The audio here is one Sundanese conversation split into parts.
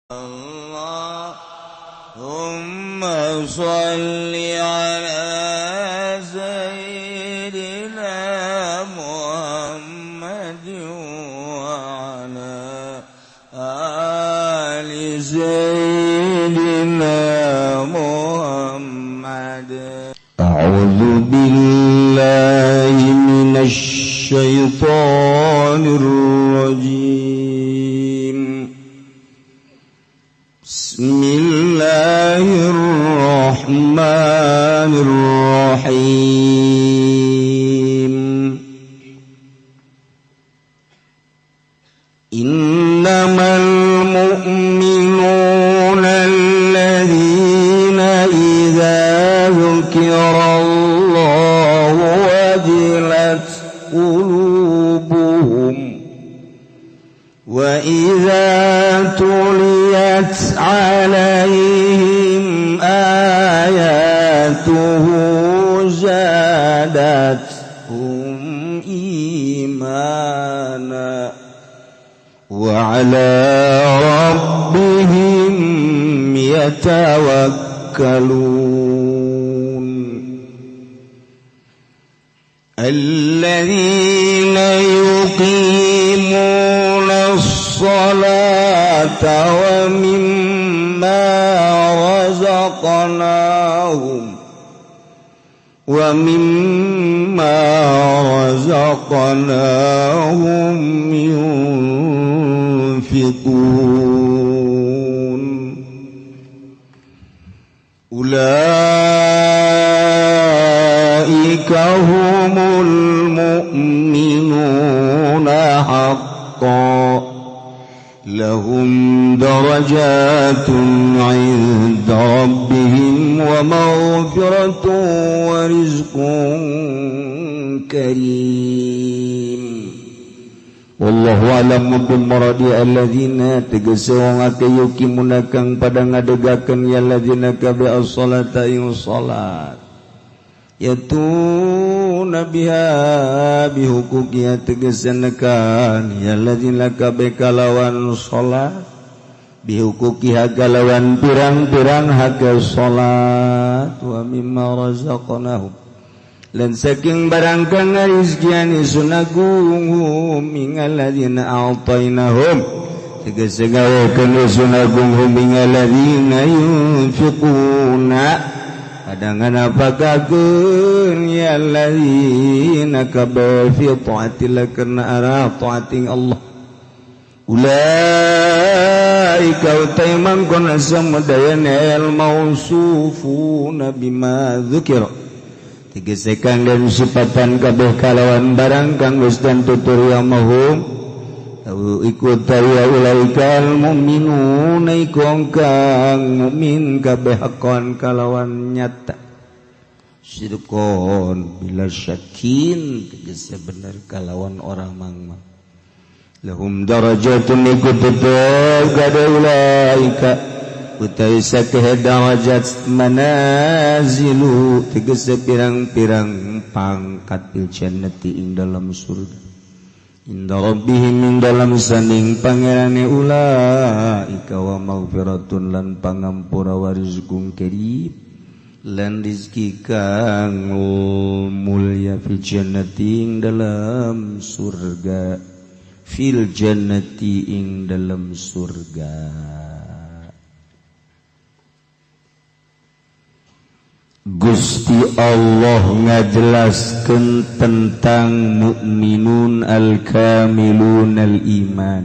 اللهم صل على سيدنا محمد وعلى آل سيدنا محمد. أعوذ بالله من الشيطان الرجيم. بسم الله الرحمن الرحيم. إنما المؤمنون الذين إذا ذكر الله وجلت قلوبهم وإذا تليت عليهم آياته زادتهم إيمانا وعلى ربهم يتوكلون. الذين يقيمون الصلاة ومما رزقناهم ينفقون. أولئك هم المؤمنون حقا لهم درجات عند ربهم ومغفرة ورزق كريم. والله أعلم بمراد الذين tegese wong akeh yukimuna kang pada ngadegakeun ya alladzina kabe as-salata ing salat yatuna biha bihuquqiha tegese nekan ya alladzina kabe kalawan salat bihuquqiha kalawan pirang-pirang hak salat wa mimma razaqnahum lan saking barang kang rizkian isun agung mingal ladzina a'tainahum tegese gawekeun isun agung mingal ladzina yunfiquna padangan apakakeun ya alladzina kabe fi ta'atillah karena arah ta'ating Allah. Ulaika utai mangkon samudayana al mausufuna bima dzukira tegese kang den sifatan kabeh kalawan barang kang geus den tutur ya mahum iku tariya ulaika al mu'minuna iku kang mukmin kabeh hakon kalawan nyata sidqon bila syakin tegese bener kalawan orang mangma lahum darajatun iku tetep kada ulaika utai sakeh darajat manazilu tegese pirang-pirang pangkat fil jannati ing dalam surga inda rabbihim ing dalam sanding pangerane ulaika wa maghfiratun lan pangampura wa rizqun karim lan rizki kang mulya fil jannati ing dalam surga fil jannati ing dalam surga. Gusti Allah ngajelaskeun tentang mukminun al-kamilun al-iman,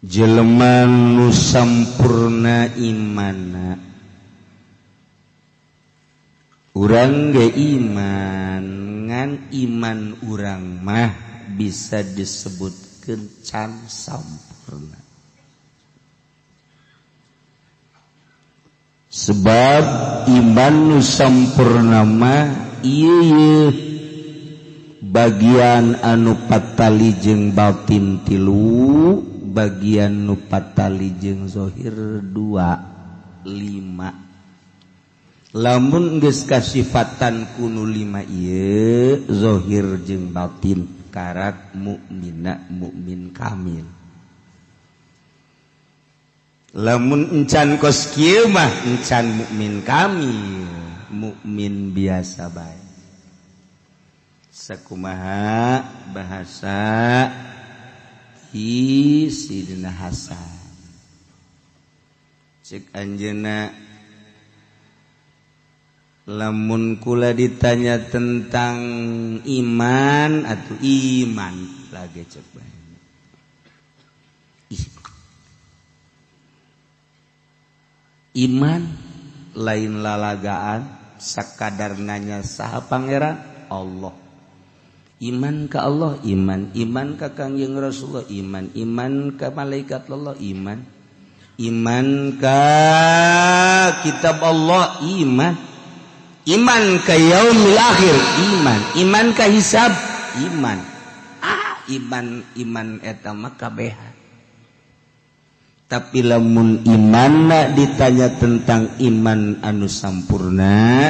jelema nu sampurna imanna. Urang ge iman, ngan iman urang mah bisa disebutkeun can sampurna. Sebab iman nu sampurna mah ieu bagian anu patali jeung batin tilu, bagian nu patali jeung zahir 2 5. Lamun geus kasifatan kunu 5 ieu zahir jeung batin karak mukmina mukmin kamil. Lamun encan kos kieu mah encan mukmin kamil, mukmin biasa bae. Sakumaha bahasa ti Sidina Hasan. Cek anjeunna lamun kula ditanya tentang iman atau iman lagi cek bae. Iman lain lalagaan sakadar nanya saha pangeran Allah. Iman ka Allah iman, iman ka Kangjeng Rasulullah iman, iman ka malaikat Allah iman, iman ka kitab Allah iman, iman ka yaumil akhir iman, iman ka hisab iman. Ah, iman iman eta mah kabehan. Tapi lamun imanna ditanya tentang iman anu sampurna,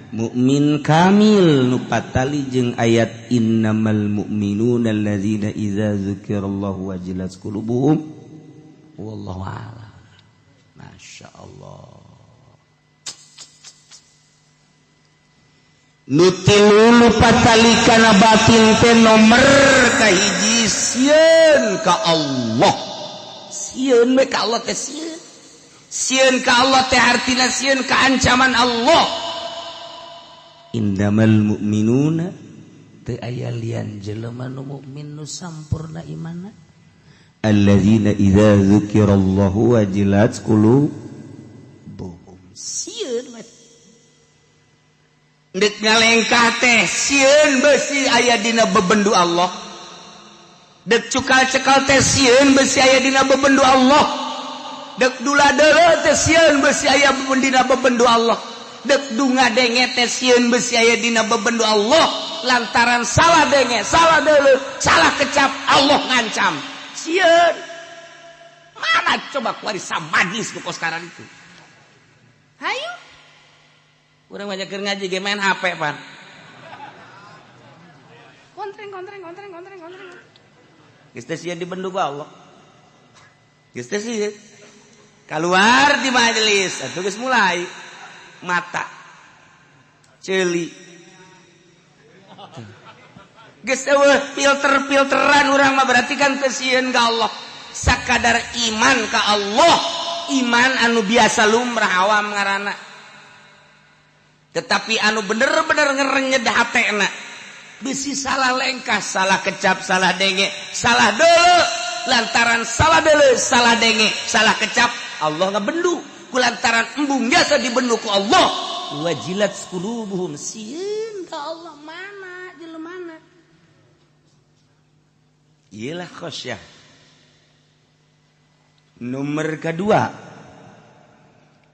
mukmin kamil nu patali jeung ayat innamal mu'minuna alladzina idza dzukirallahu wajilat qulubuhum wallahu a'lam. Masya Allah. Nu tilu nu patali kana batin teh nomer kahiji sieun ka Allah. Sieun we ka Allah teh sieun. Sieun ka Allah teh artina sieun ka ancaman Allah. Innamal mu'minuna teu aya lian jelema nu mukmin nu sampurna imanna alladzina idza dzukirallahu wajilat qulubuhum. Sieun we deuk ngalengkah teh sieun beusi aya dina bebendu Allah. Dek cukal cekal teh sieun beusi aya dina bebendu Allah. Dek dula deuleu teh sieun beusi aya dina bebendu Allah. Dek dunga denge teh sieun beusi aya dina bebendu Allah. Lantaran salah denge, salah deuleu, salah kecap, Allah ngancam. Sieun. Mana coba kuari samadis ku kos sekarang itu. Hayu. Urang banyak keur ngaji ge main HP pan. Kontreng kontreng kontreng kontreng kontreng. Geus teh sieun dibendu ku Allah. Geus teh sieun. Kaluar di majelis atuh geus mulai mata ceuli. Geus eueuh filter-filteran urang mah berarti kan teu sieun ka Allah. Sakadar iman ka Allah, iman anu biasa lumrah awam ngaranna. Tetapi anu bener-bener ngerenyed hatena. Bisi salah lengkah, salah kecap, salah denge, salah deuleu. Lantaran salah deuleu, salah denge, salah kecap, Allah ngabendu. Ku lantaran embung jasa dibendu ku Allah. Wajilat qulubuhum sieun ka Allah mana jelemana. Iyalah khasyah. Nomor kedua.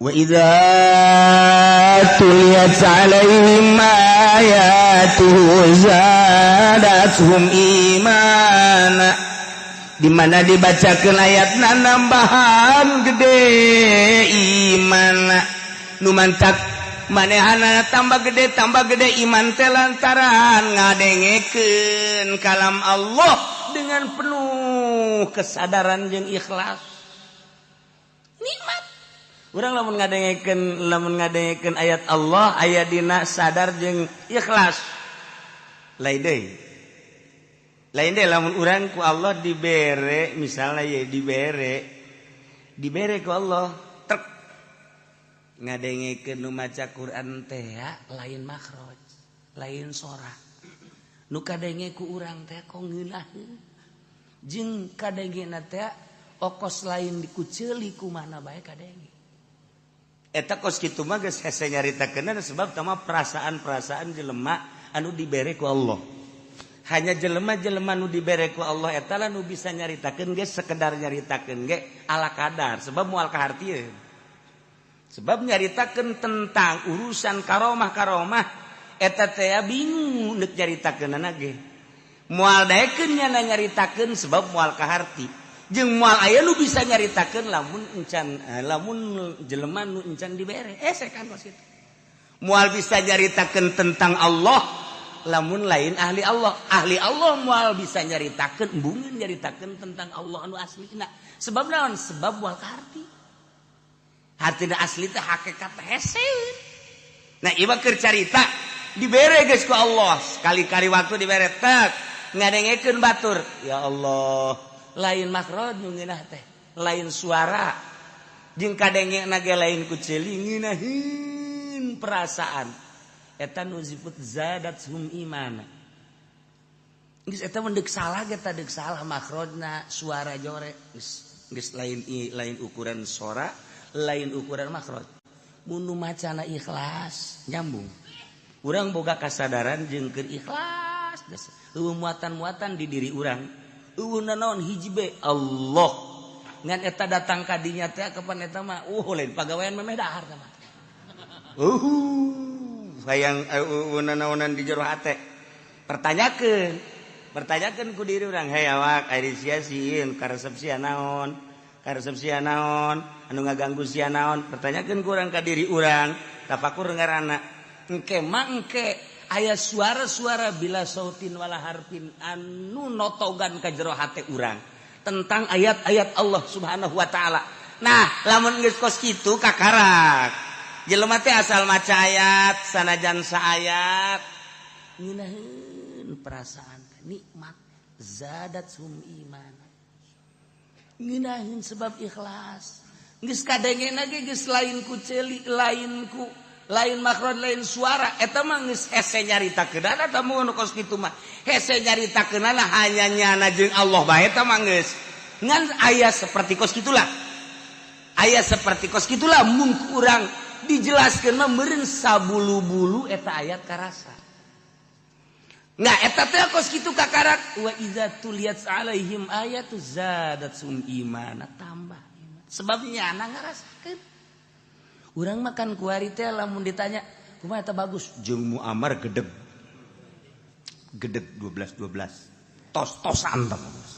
Wa idza tuliyat alaihim ayatuhu zadatuhum imana. Di mana dibacakeun ayatna nambahan gede imana. Nu mantak manehana tambah gede iman teh lantaran ngadengekeun kalam Allah dengan penuh kesadaran jeung ikhlas. Nikmat. Urang lamun ngadengekeun ayat Allah aya dina sadar jeung ikhlas. Lain deui. Lain deui lamun urang ku Allah dibere misalnya ye dibere ku Allah trek ngadengekeun nu maca Quran teh lain makhraj, lain sora. Nu kadenge ku urang teh kok ngeunaheun. Jeung kadengena teh okos lain dikuceuli ku mana bae kadenge. Eta kos kitu mah geus hese nyaritakeun sebab tama perasaan-perasaan jelema anu dibere ku Allah. Hanya jelema-jelema nu dibere ku Allah eta lah nu bisa nyaritakeun ge sekedar nyaritakeun ge ala kadar sebab moal kahartieun. Sebab nyaritakeun tentang urusan karomah-karomah eta teh bingung deuk nyaritakeunana ge. Moal daekeun nyana nyaritakeun sebab moal kaharti. Jeung moal aya nu bisa nyaritakeun lamun encan lamun jelema nu encan dibere. Kan kos kitu. Moal bisa nyaritakeun tentang Allah Lamun lain ahli Allah, ahli Allah moal bisa nyaritakeun, embungeun nyaritakeun tentang Allah anu aslina. Sebab naon? Sebab moal kaharti. Hartina asli teh hakikat hese. Nah, ieu mah keur carita dibere geus ku Allah, sekali-kali waktu dibere tek ngadengekeun batur. Ya Allah, lain makhraj nu ngeunah teh, lain suara. Jeung kadengena ge lain ku ceuli, ngeunaheun perasaan. Eta nu disebut zadathum imana. Geus eta mah deuk salah ge tah deuk salah makhrajna, suara jore. Geus lain lain ukuran sora, lain ukuran makhraj. Mun nu macana ikhlas nyambung. Urang boga kasadaran jeung keur ikhlas geus eueuh muatan-muatan di diri urang. Eueuh nanaon hiji be Allah. Ngan eta datang ka dinya teh kapan eta mah lain pagawean memeh dahar tah mah. Hayang nanaonan di jero hate. Pertanyakeun, pertanyakeun ku diri urang, hei awak ari sia sieun karesep sia naon? Karesep sia naon? Anu ngaganggu sia naon? Pertanyakeun ku urang ka diri urang, tafakur ngaranna. Engke mah engke aya suara-suara bila sautin wala harfin anu notogan ka jero hate urang tentang ayat-ayat Allah Subhanahu wa taala. Nah, lamun geus kos kitu kakarak. Jelema teh asal maca ayat sanajan saayat ngeunaheun perasaan nikmat zadatsum iman. Ngeunaheun sebab ikhlas. Geus kadengena ge geus lain ku ceuli, lain ku lain makron, lain suara. Eta mah geus hese nyaritakeunana eta mun kos kitu mah. Hese nyaritakeunana hanya nyana jeung Allah bae eta mah geus. Ngan aya seperti kos kitulah. Aya seperti kos kitulah mun kurang dijelaskeun mah meureun sabulu-bulu eta ayat karasa. Nah eta teh kos kitu kakarak wa iza tuliyat alaihim ayatu zadatsum imana, tambah iman. Sebab nyana ngarasakeun. Urang makan kuari teh lamun ditanya kumaha eta bagus jeung Muammar gedeg. Gedeg 12 12. Tos-tosan tah bagus.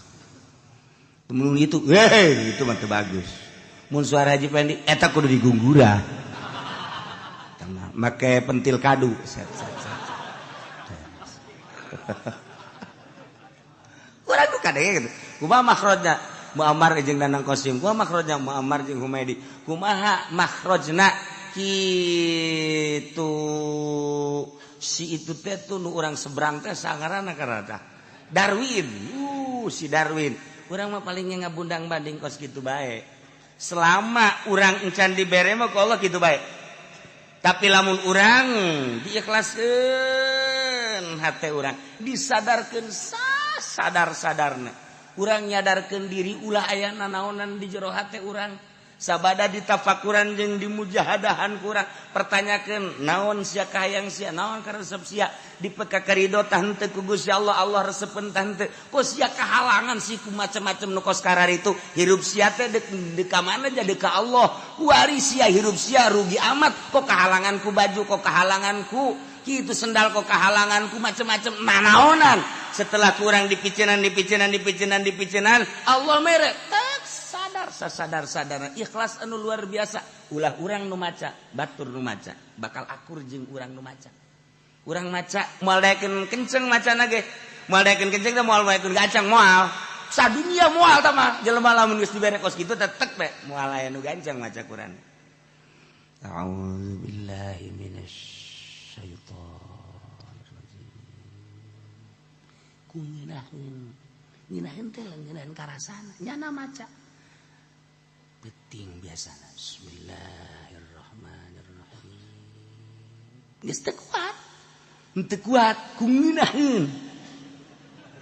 Mun itu, heh itu mah teu bagus. Mun suara Haji Pendi eta kudu digunggura. Make pentil kadu set set set. Urang tuh kadenge gitu. Kumaha makhrajna Muammar jeung Nanang Qasim, kumaha makhrajna Muammar jeung Humaidi, kumaha makhrajna kitu si itu teh tuh nu urang seberang teh sangarana karana Darwin. Si Darwin. Urang mah palingnya ngabundang banding kos kitu bae. Selama urang encan dibere mah ku Allah kitu bae. Tapi lamun urang diikhlaskeun hate urang, disadarkeun sadar-sadarna. Urang nyadarkeun diri ulah aya nanaonan di jero hate urang. Sabada ditafakuran jeung dimujahadahan ku urang, pertanyakeun naon sia kahayang sia, naon karesep sia, dipeka karido tah henteu ku Gusti Allah, Allah resepeun tah henteu. Kos sia kahalangan si ku macem-macem nu kos kararitu, hirup sia teh deuk ka mana jadi ka Allah. Kuari sia hirup sia rugi amat, kok kahalangan ku baju, kok kahalangan ku kitu sendal, kok kahalangan ku macem-macem nanaonan. Setelah kurang dipicenan dipicenan dipicenan dipicenan, Allah mere tak sadar sasadar-sadarna ikhlas anu luar biasa. Ulah urang nu maca, batur nu maca, bakal akur jeung urang nu maca. Urang maca moal daekeun kenceng macana ge. Moal daekeun kenceng teh moal daekeun gancang moal. Sadunia moal tah mah jelema lamun geus dibere kos kitu tetek be moal aya nu gancang maca Quran. A'udzubillahi minasyaitonir rajim. Ku ngeunaheun. Ngeunaheun teh ngeunaheun karasana nyana maca. Penting biasana. Bismillahirrahmanirrahim. Geus teu kuat. Teu kuat ku ngeunaheun.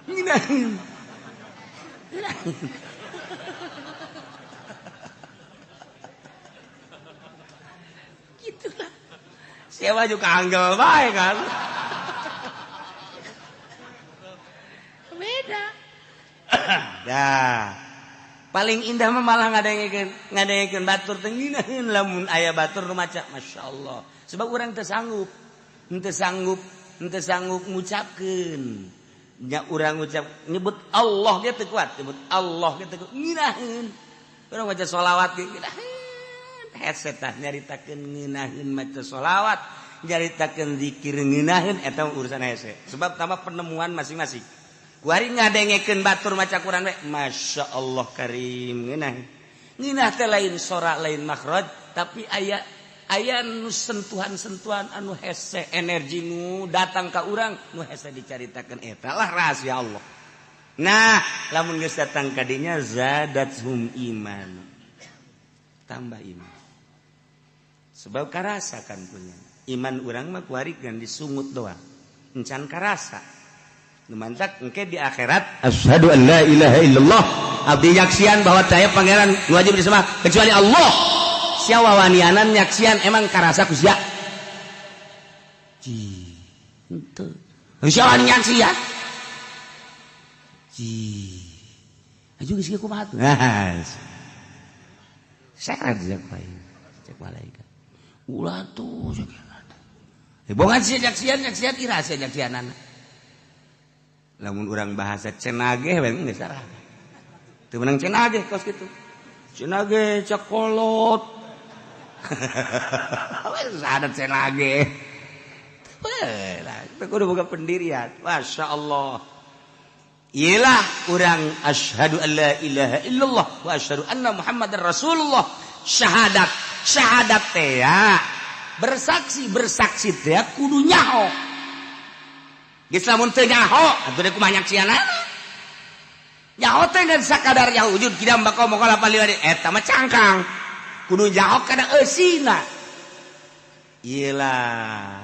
Ngeunaheun. Ngeunaheun. Gitulah. Siapa juga anggel bae kan. Beda. Dah. Paling indah mah malah ngadengekeun batur teh ngeunaheun lamun aya batur nu maca masyaallah. Sebab urang teu sanggup, henteu sanggup ngucapkeun. Nya urang ngucap nyebut Allah ge teu kuat, nyebut Allah ge teu kuat ngeunaheun. Urang maca sholawat ge ngeunaheun. Hese tah nyaritakeun ngeunaheun maca sholawat, Nyaritakeun zikir ngeunaheun eta urusan hese. Sebab tambah penemuan masing-masing. Kuari ngadengekeun batur maca Quran we, Masya Allah karim ngeunah. Ngeunah teh lain sora lain makhraj, tapi aya aya nu sentuhan-sentuhan anu hese energi nu datang ka urang nu hese dicaritakeun eta lah rahasia Allah. Nah, lamun geus datang ka dinya zadathum iman. Tambah iman. Sebab karasa kan punya. Iman urang mah kuari gan disungut doang. Encan karasa. Nu mantak engke di akhirat asyhadu an la ilaha illallah. Abdi nyaksian bahwa saya pangeran wajib disembah kecuali Allah. Sia wawanianan nyaksian emang karasa ku sia. Ji. Henteu. Sia wani nyaksian. Ji. Aju geus kumaha tuh. Nah. Seret cek bae. Cek malaikat. Ulah tuh cek. Bongan sia nyaksian nyaksian ira sia nyaksianana. Lamun urang bahasa cenageh we geus sarah. Teu meunang cenageh kos kitu. Cenageh cakolot. Wes ada cenageh. Weh, lah teu kudu boga pendirian. Masya Allah. Iyalah urang asyhadu an la ilaha illallah wa asyhadu anna Muhammadar Rasulullah. Syahadat, syahadat teh ya. Bersaksi, bersaksi teh kudu nyaho. Geus lamun teu nyaho, atuh deui kumaha nyaksianana? Nyaho teh ngan sakadar nyaho wujud kidam bako mokola paliwari eta mah cangkang. Kudu nyaho kana eusina. Iyalah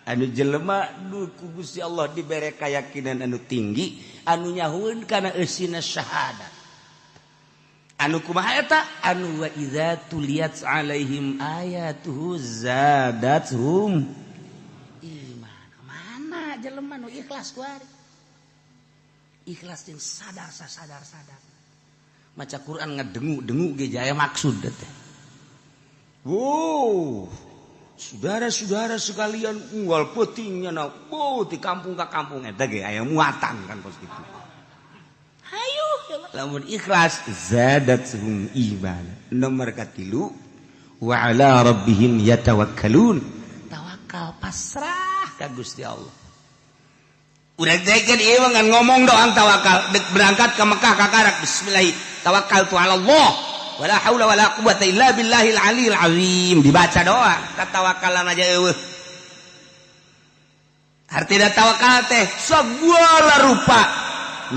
anu jelema nu ku Gusti Allah dibere keyakinan anu tinggi, anu nyahueun kana eusina syahadat. Anu kumaha eta? Anu wa idza tuliyat alaihim ayatuhu zadathum iman. Mana jelema nu ikhlas kuari? Ikhlas jeung sadar sadar sadar. Maca Quran ngedengu-dengu ge jaya maksud teh. Wow, saudara-saudara sekalian unggal peutingnya na, wow, di kampung ka kampung eta ge aya muatan kan kos kitu. Hayu, lamun ikhlas zadathum iman. Nomor katilu wa ala rabbihim yatawakkalun. Tawakal pasrah ka Gusti Allah. Udah dekeun ieu ngan ngomong doang tawakal, dek berangkat ke Mekah ka karak bismillah tawakkaltu ala Allah wala haula wala quwata illa billahil aliyil azim. Dibaca doa, katawakalan aja eueuh. Artina tawakal teh segala rupa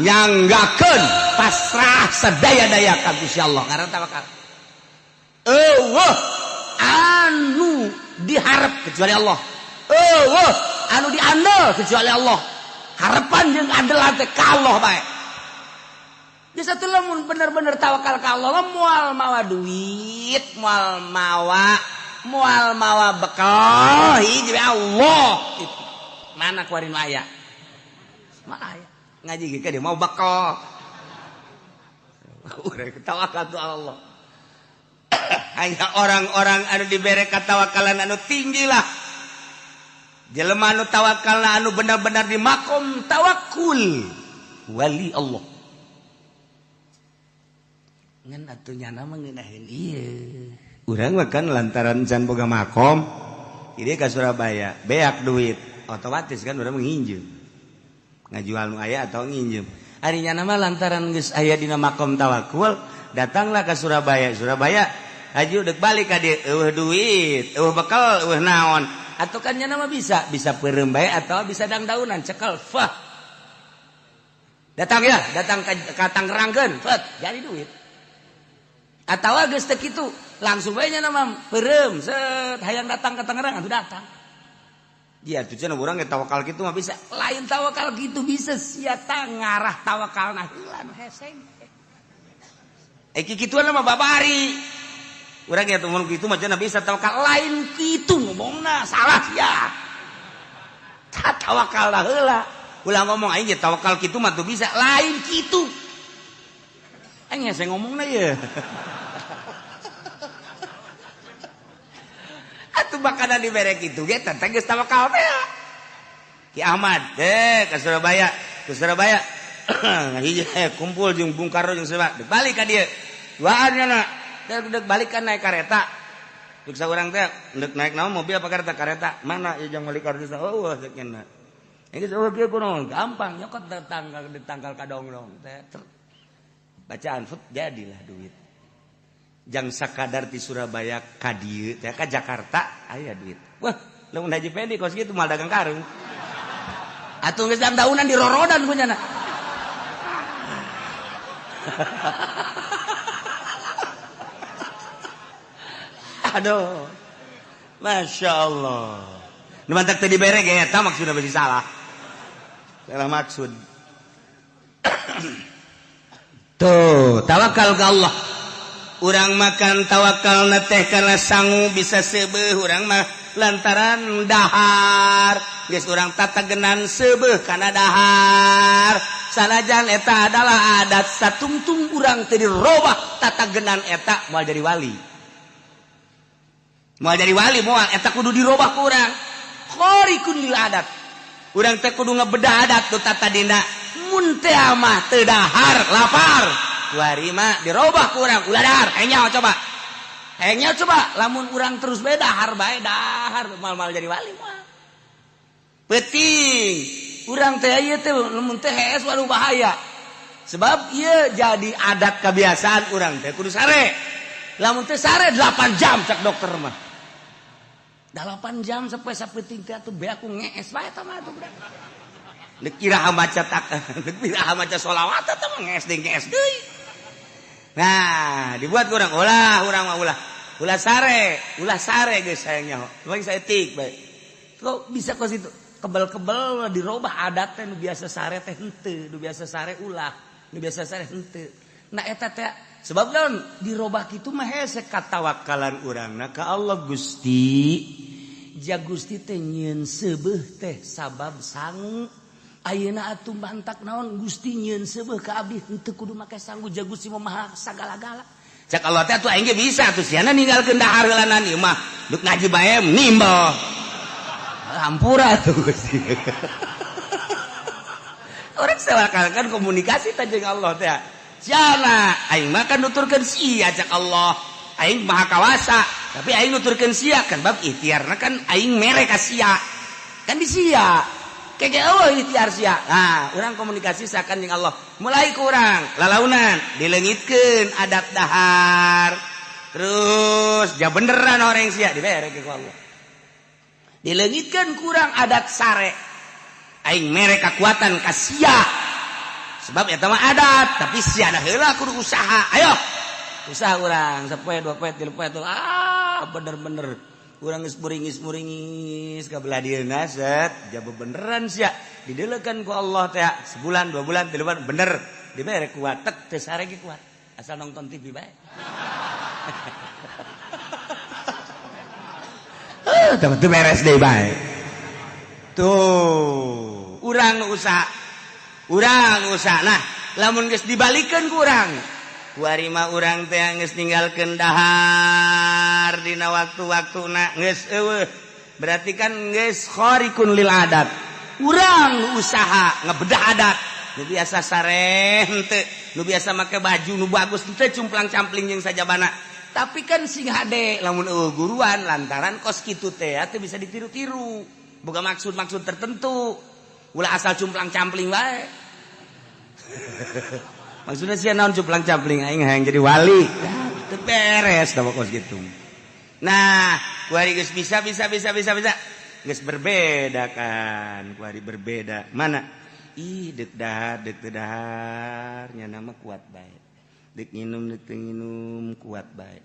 nyanggakeun pasrah sadaya-daya ka Gusti Allah ngaran tawakal. Eueuh anu diharap kecuali Allah. Eueuh anu diandel kecuali Allah. Harapan jeung andelan teh ka Allah bae. Di satu lamun bener-bener tawakal ka Allah moal mawa duit, moal mawa bekal, hiji Allah. Itu. Mana kuarin aya? Mana aya? Ngaji ge dia mau bekal. Urang tawakal tu Allah. Hanya orang-orang anu dibere katawakalan anu tinggi lah. Jelema anu tawakalna anu benar-benar di makom tawakul wali Allah. Ngan atuh nyana mah ngeunaheun ieu. Urang mah kan lantaran can boga makom, ieu ka Surabaya, beak duit, otomatis kan urang nginjem. Ngajual nu aya atau nginjem. Ari nyana mah lantaran geus aya dina makom tawakul, datanglah ke Surabaya. Surabaya haju deuk balik ka dieu, eueuh duit, eueuh bekal, eueuh naon. Atau kan nyana mah bisa peureum bae atau bisa dangdaunan cekel fah. Datang ya, datang ka Tangerangkeun, fet, jadi duit. Atawa geus teu kitu, langsung bae nyana mah peureum, set hayang datang ka Tangerang atuh datang. Dia tuh cenah urang ge tawakal kitu mah bisa. Lain tawakal kitu bisa sia ta ngarah tawakalna heula nu hese. Eh kikituan mah babari. Urang ge mun kitu mah cenah bisa tawakal lain kitu ngomongna salah sia. Ta tawakalna heula. Ulah ngomong aing ge tawakal kitu mah tuh bisa, lain kitu. Aing hese ngomongna ye. Atuh bakana dibere kitu ge teh geus tawakal teh. Ki Ahmad deh ke Surabaya, ke Surabaya. Hiji kumpul jeung Bung Karno jeung Surabaya. Balik ka dieu. Duaan nya dek balik kan naik kereta. Duk urang teh ndek naik naon mobil apa kereta? Kareta. Mana ieu jang meuli kartu? Oh, cek nya. Geus eueuh kieu kunaon? Gampang nyokot tanggal di tanggal kadonglong teh. Bacaan fut jadilah duit. Jang sakadar di Surabaya ka dieu teh ka Jakarta aya duit. Wah, lamun Haji Pendi kos kitu mal dagang karung. Atuh geus daunan dirorodan kunyana. Aduh. Masya Allah. Nu mantak teu dibere ge eta maksudna bisi salah. Salah maksud. Tuh, tawakal ka Allah. Urang makan tawakalna teh kana sangu bisa seubeuh urang mah lantaran dahar. Geus urang tatagenan seubeuh kana dahar. Sanajan eta adalah adat satungtung urang teu dirobah tatagenan eta moal jadi wali. Moal jadi wali moal eta kudu dirobah ku urang. Khariqun lil adat. Urang teh kudu ngebedah adat nu tatadina. Mun teh mah teu dahar lapar. Kuari mah dirobah ku urang ulah dahar. Hayang coba. Hayang coba lamun urang terus bae dahar bae dahar mal-mal jadi wali moal. Penting urang teh ieu teh lamun teh hees waduh bahaya. Sebab ieu jadi adat kebiasaan urang teh kudu sare. Lamun teh sare 8 jam cak dokter mah. 8 jam sampai sapeting teh atuh be aku ngees bae eta mah atuh budak. Deuk iraha maca tak, deuk iraha maca sholawat eta mah ngees deui ngees deui. Nah, dibuat ku urang ulah urang mah ulah. Ulah sare geus hayang nyaho. Cuma saeutik bae. Kok bisa kos itu? Kebel-kebel dirobah adat teh nu biasa sare teh henteu, nu biasa sare ulah, nu biasa sare henteu. Nah eta teh sebab naon dirobah kitu mah hese katawakalan urangna ka Allah Gusti. Ja Gusti teh nyieun seubeuh teh sabab sangu. Ayeuna atuh mantak naon Gusti nyieun seubeuh ka abdi henteu kudu make sangu ja Gusti mah maha sagala-gala. Cak Allah teh atuh aing ge bisa atuh siana ninggalkeun dahar heulanan ieu mah. Duk ngaji bae nimbel. Hampura tuh Gusti. Orang sawakalkan komunikasi teh jeung Allah teh. Siana aing mah kan nuturkeun sia cak Allah. Aing maha kawasa, tapi aing nuturkeun sia kan bab ikhtiarna kan aing mere ka sia. Kan di sia. Kege eueuh ikhtiar sia. Nah, urang komunikasi sakan jeung Allah. Mulai kurang lalaunan dileungitkeun adat dahar. Terus ja beneran orang sia dibere ku Allah. Dileungitkeun kurang adat sare. Aing mere kakuatan ka sia. Sebab eta mah adat, tapi sia da heula kudu usaha. Ayo. Usaha urang sapoe dua poe tilu poe ah bener-bener urang geus muringis-muringis ka belah dieuna set ja bebeneran sia dideulekeun ku Allah teh sebulan dua bulan tilu bulan bener dibere kuat tek teu sare ge kuat asal nonton TV bae. Teu beres deui bae. Tuh, urang usaha. Urang usaha. Nah, lamun geus dibalikeun ku urang. Kuari mah urang teh geus ninggalkeun dahar dina waktu-waktuna geus eueuh. Berarti kan geus khariqun lil adat. Urang usaha ngebedah adat. Nu biasa sare henteu, nu biasa make baju nu bagus henteu cumplang-campling jeung sajabana. Tapi kan sing hade lamun eueuh guruan lantaran kos kitu teh teu bisa ditiru-tiru. Boga maksud-maksud tertentu. Ulah asal cumplang-campling bae. Maksudnya sia naon cumplang-campling aing hayang jadi wali. Teu beres da kos kitu. Nah, kuari geus bisa. Geus berbeda kan, kuari berbeda. Mana? Ih, deuk dahar, deuk teu dahar, nya nama kuat bae. Deuk nginum, deuk teu nginum, kuat bae.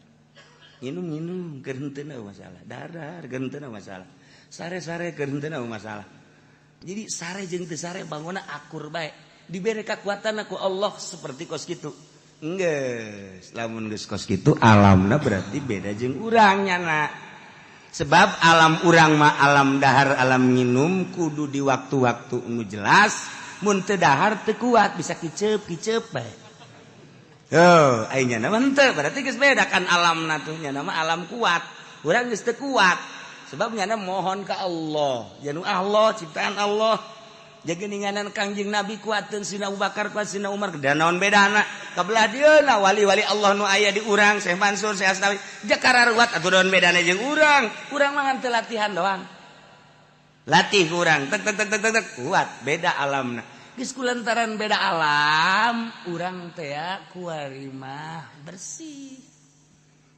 Nginum-nginum keur henteu masalah. Dahar-dahar keur henteu masalah. Sare-sare keur henteu masalah. Jadi sare jeung teu sare bangunna akur bae. Diberi kekuatan ku Allah seperti kos kitu. Geus, lamun geus kos kitu alamna berarti beda jeung urang nyana. Sebab alam urang mah alam dahar, alam nginum kudu di waktu-waktu nu jelas, mun teu dahar teu kuat bisa kiceup-kiceup bae. Oh, aing nyana mah henteu, berarti geus beda kan alamna tuh nyana mah alam kuat. Urang geus teu kuat. Sebab nyana mohon ka Allah, janu Allah ciptaan Allah. Jageninganan Kangjeng Nabi kuateun Sina Abu Bakar kuat Sina Umar dan naon bedana kabelah dieuna wali-wali Allah nu aya di urang Syekh Mansur Syekh Asnawi jakara ruwat atuh naon bedana jeung urang urang mah ngan teu latihan doang latih urang tek tek tek tek tek kuat beda alamna geus kulantaran beda alam urang teh kuari mah bersih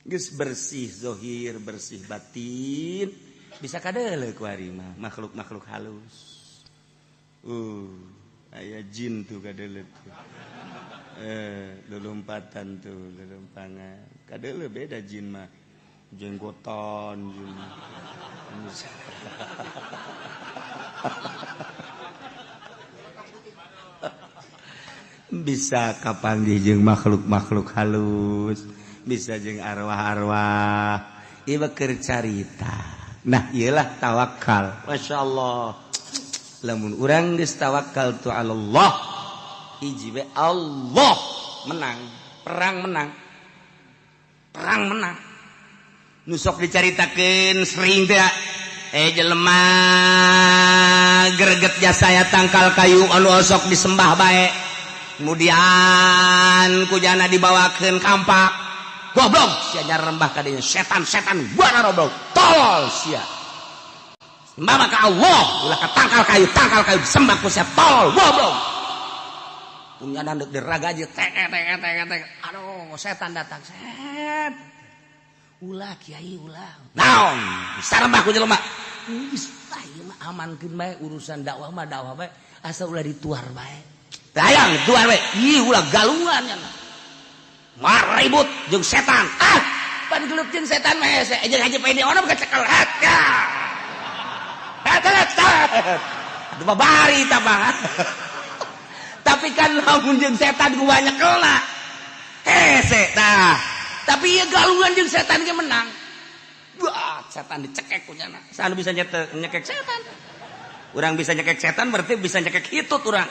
geus bersih zahir bersih batin bisa kadeuleu kuari mah makhluk-makhluk halus. Aya jin tuh kadeuleu tuh. Lulumpatan tuh, lulumpangan. Kadeuleu beda jin mah. Jenggotan jin. Bisa kapanggih jeung makhluk-makhluk halus, bisa jeung arwah-arwah. Ieu keur carita. Nah, ieu lah tawakal. Masyaallah. Lamun urang geus tawakal tu Allah hiji we Allah menang perang menang perang menang nu sok dicaritakeun sering teh jelema greget jasa ya tangkal kayu anu osok disembah bae kemudian kujana dibawakeun kampak goblok sia nyarembah ka dinya setan-setan buana roblok tolol sia sembah ka Allah ulah ka tangkal kayu sembah ku sia tolol goblok punya nandek deraga aja tek tek tek tek aduh setan datang set ulah kiai ulah naon sarembah ku jelema geus ieu mah amankeun bae urusan dakwah mah dakwah bae asa ulah dituar bae hayang dituar bae ih ulah galungan nya maribut jeung setan ah pan gelut jeung setan mah hese jeung haji pede ono kacekel hat ya. Aduh babari tabah. Tapi kan lamun jeung setan ku banyak kena. Hese tah. Tapi ieu galungan jeung setan ge menang. Wah, setan dicekek ku nyana. Saha bisa nyekek setan? Urang bisa nyekek setan berarti bisa nyekek hitut urang.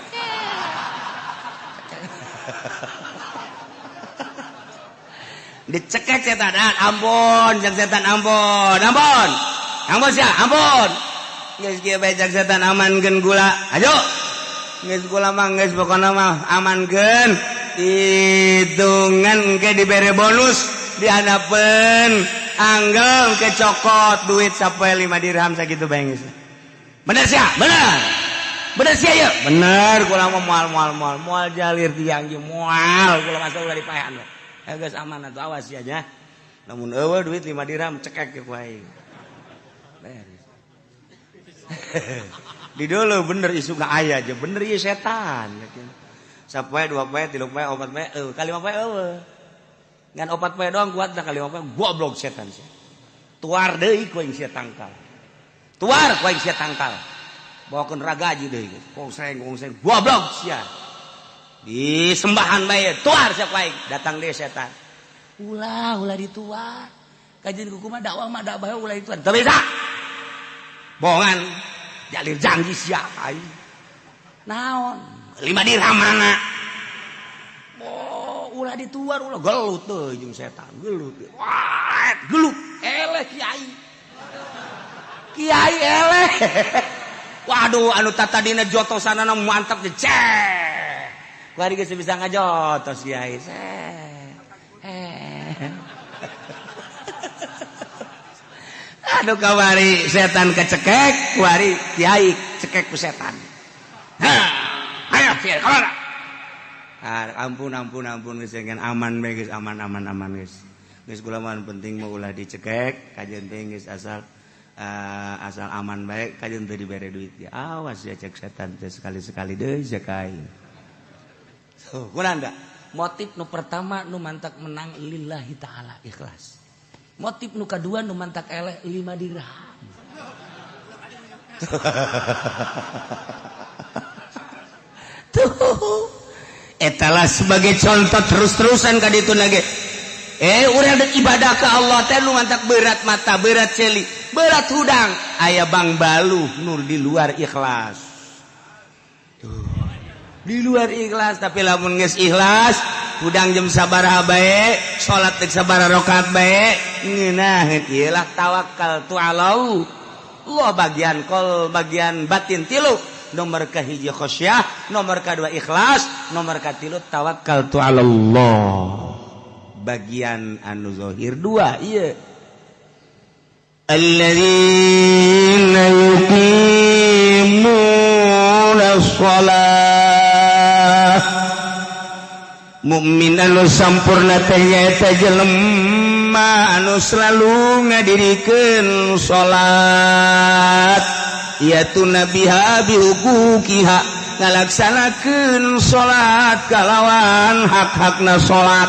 Dicekek setan. Ampun jeung setan ampun. Ampun. Ampun sia, ampun. Geus kieu bae cak setan amankeun gula. Ayo. Geus gula mah geus pokona mah amankeun. Hitungan engke dibere bonus dihanapeun anggel ke cokot duit sampai 5 dirham sakitu bae geus. Bener sia? Bener. Bener sia ye? Bener kula mah moal moal moal moal jalir tiang ge moal kula masa ulah dipaehan. Geus aman atuh awas sia nya. Lamun eueuh duit 5 dirham cekek ke ku aing. Beres. Di dulu bener isu gak aya aja bener ieu setan. Sapoe 2 poe 3 poe 4 poe eueuh ka 5 poe eueuh. Ngan 4 poe doang kuat dah ka 5 poe goblok setan sia. Tuar deui ku aing sia tangkal. Tuar ku aing sia tangkal. Bawakeun ragaji deui kongseng kongseng goblok sia. Disembahan bae tuar sia ku aing datang deui setan. Ulah ulah dituar. Kajian kuku mah dakwah mah dakwah ulah dituar. Teu bisa. Bohongan jalir janji sia aing naon 5 dirham mana oh ulah dituar ulah gelut teu jeung setan gelut wah gelut eleh kiai kiai eleh waduh anu tatadina jotosanana mantap teh cek kuari geus bisa ngajotos kiai aduh kawari setan kecekek kuari kiai cekek ku setan. Ha, ayo kiai kamana? Ampun ampun ampun geus aman bae geus aman aman aman geus. Geus kula mah penting mah ulah dicekek kajeun teh geus asal asal aman bae kajeun teu dibere duit ya. Awas ya cek setan teh sekali-sekali deui cek aing. So, kunaon da? Motif nu pertama nu mantak menang lillahi taala ikhlas. Motif nu kadua nu mantak eleh 5 dirham. Tuh. Etalah sebagai contoh terus-terusan ka ditu lagi. Urang deuk ibadah ka Allah teh nu mantak berat mata, berat celi, berat hudang. Aya bang baluh nur di luar ikhlas. Tuh. Di luar ikhlas tapi lamun geus ikhlas hudang jam sabaraha bae, salat teh sabaraha rakaat bae, ngeunaheun ieu lah tawakal tu Allah. Allah bagian kol, bagian batin tilu, Nomor kahiji khasyah, nomor kadua ikhlas, nomor katilu tawakal tu Allah. Bagian anu zahir dua ieu. Alladzina yuqimuna shalah. Mukmin anu sampurna teh nyaeta jelema anu selalu ngadirikeun salat, yaitu nabiha bihuquqiha, ngalaksanakeun salat kalawan hak-hakna salat.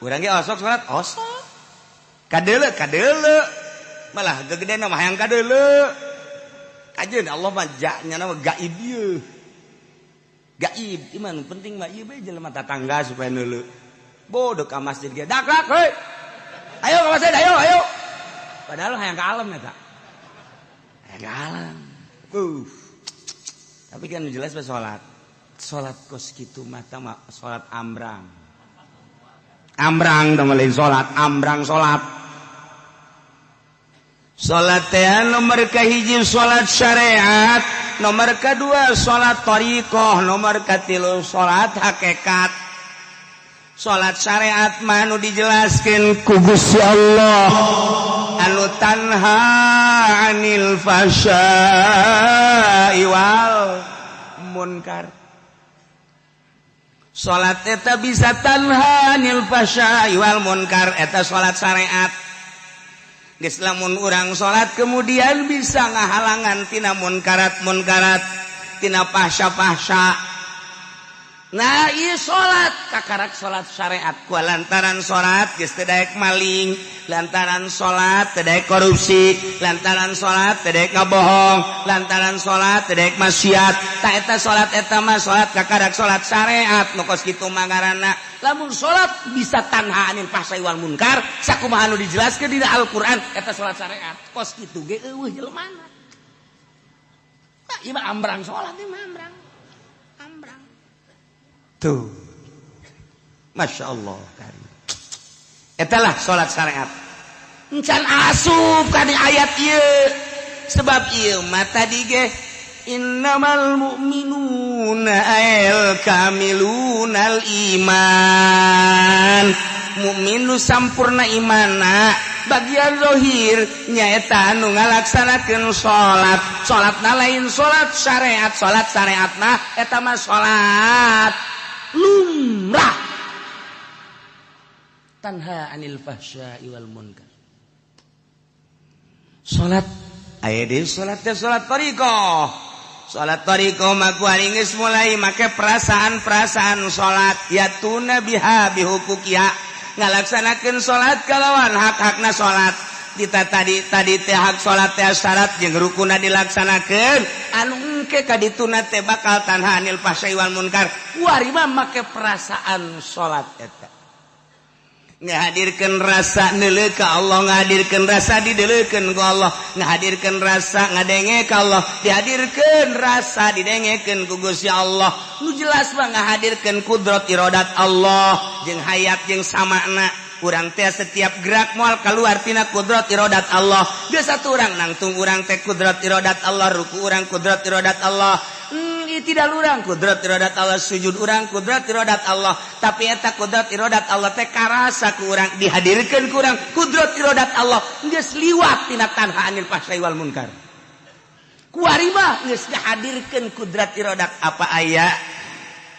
Urang ge osok salat, osok. Kadeuleu, kadeuleu. Malah gegedena mah hayang kadeuleu. Kajeun Allah mah nya mah gaib ieu. Gaib, iman penting mah ieu bae jelema tatangga supaya neuleu. Bodoh ka masjid ge dak dak heuy. Ayo ka masjid, ayo, ayo. Padahal hayang ka alam eta. Hayang ka alam. Tapi kan jelas mah salat. Salat kos kitu mah mah salat ambrang. Ambrang teh lain salat, ambrang salat. Salat teh nomor kahiji salat syariat, nomor kedua salat thariqah, nomor katilu salat hakikat. Salat syariat mah anu dijelaskeun ku Gusti Allah, anu tanha anil fahsya'i wal munkar. Salat eta bisa tanha anil fahsya'i wal munkar, eta salat syariat. Geus lamun urang salat kemudian bisa ngahalangan tina munkarat-munkarat, tina fahsya-fahsya. Nah, ieu salat kakarak salat syariat ku lantaran salat geus teu daek maling, lantaran salat teu daek korupsi, lantaran salat teu daek ngabohong, lantaran salat teu daek maksiat. Tah eta salat eta mah salat kakarak salat syariat nu kos kitu mah ngaranna. Lamun salat bisa tanha anil fahsai wal munkar, sakumaha anu dijelaskeun dina Al-Qur'an eta salat syariat. Kos kitu ge eueuh jelemana. Nah, ieu mah ambrang salat ieu mah ambrang. Ambrang. Tuh. Masya Allah. Etalah salat syariat. Encan asup kana ayat ieu. Sebab ieu mah tadi ge innamal mu'minuna al kamilunal iman. Mukmin nu sampurna imana bagian zahir nyaeta anu ngalaksanakeun salat. Salatna lain salat syariat, salat syariatna eta mah salat lumrah. Tanha anil fahsya'i wal munkar. Salat aya deui salat teh salat thariqah. Salat thariqah mah ku ari geus mulai make perasaan-perasaan salat, yatuna biha bihuquqiha, ngalaksanakeun salat kalawan hak-hakna salat. Dita tadi tadi teh hak salat teh syarat jeung rukunna dilaksanakeun, anu engke ka dituna teh bakal tanha anil fahsya'i wal munkar. Kuari mah make perasaan salat eta. Ngahadirkeun rasa neuleuh ka Allah, ngahadirkeun rasa dideuleukeun ku Allah, ngahadirkeun rasa ngadenge ka Allah, dihadirkeun rasa didengekeun ku Gusti Allah. Nu jelas mah ngahadirkeun kudrat iradat Allah jeung hayat jeung samakna. Urang teh setiap gerak moal keluar tina kudrat iradat Allah. Geus satu urang nangtung urang teh kudrat iradat Allah, ruku urang kudrat iradat Allah. Tidak urang kudrat iradat Allah, sujud urang kudrat iradat Allah. Tapi eta kudrat iradat Allah teh karasa ku urang, dihadirkeun ku urang kudrat iradat Allah geus liwat tina tanha anil fahsya'i wal munkar. Kuari mah geus dihadirkeun kudrat iradat, apa aya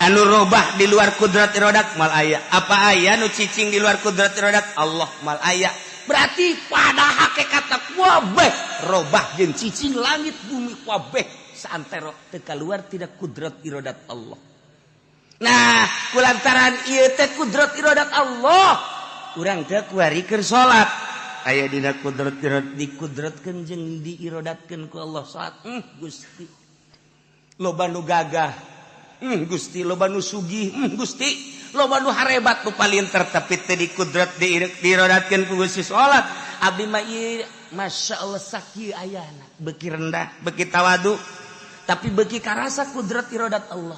anu robah di luar kudrat iradat mal aya, apa aya nu cicing di luar kudrat iradat Allah mal aya. Berarti pada hakikatna kabeh robah jeung cicing langit bumi kabeh saantero teu kaluar tidak kudrat iradat Allah. Nah, kulantaran ieu teh kudrat iradat Allah, urang teh kuari keur salat aya dina kudrat iradat, dikudratkeun jeung diiradatkeun ku Allah salat. Gusti loba nu gagah, Gusti loba nu sugih, Gusti loba nu harebat nu palinter, tapi teu dikudrat diiradatkeun ku Gusti salat. Abdi mah ieu Masya Allah sakieu ayana beuki rendah beuki tawadu, tapi beuki karasa kudrat iradat Allah.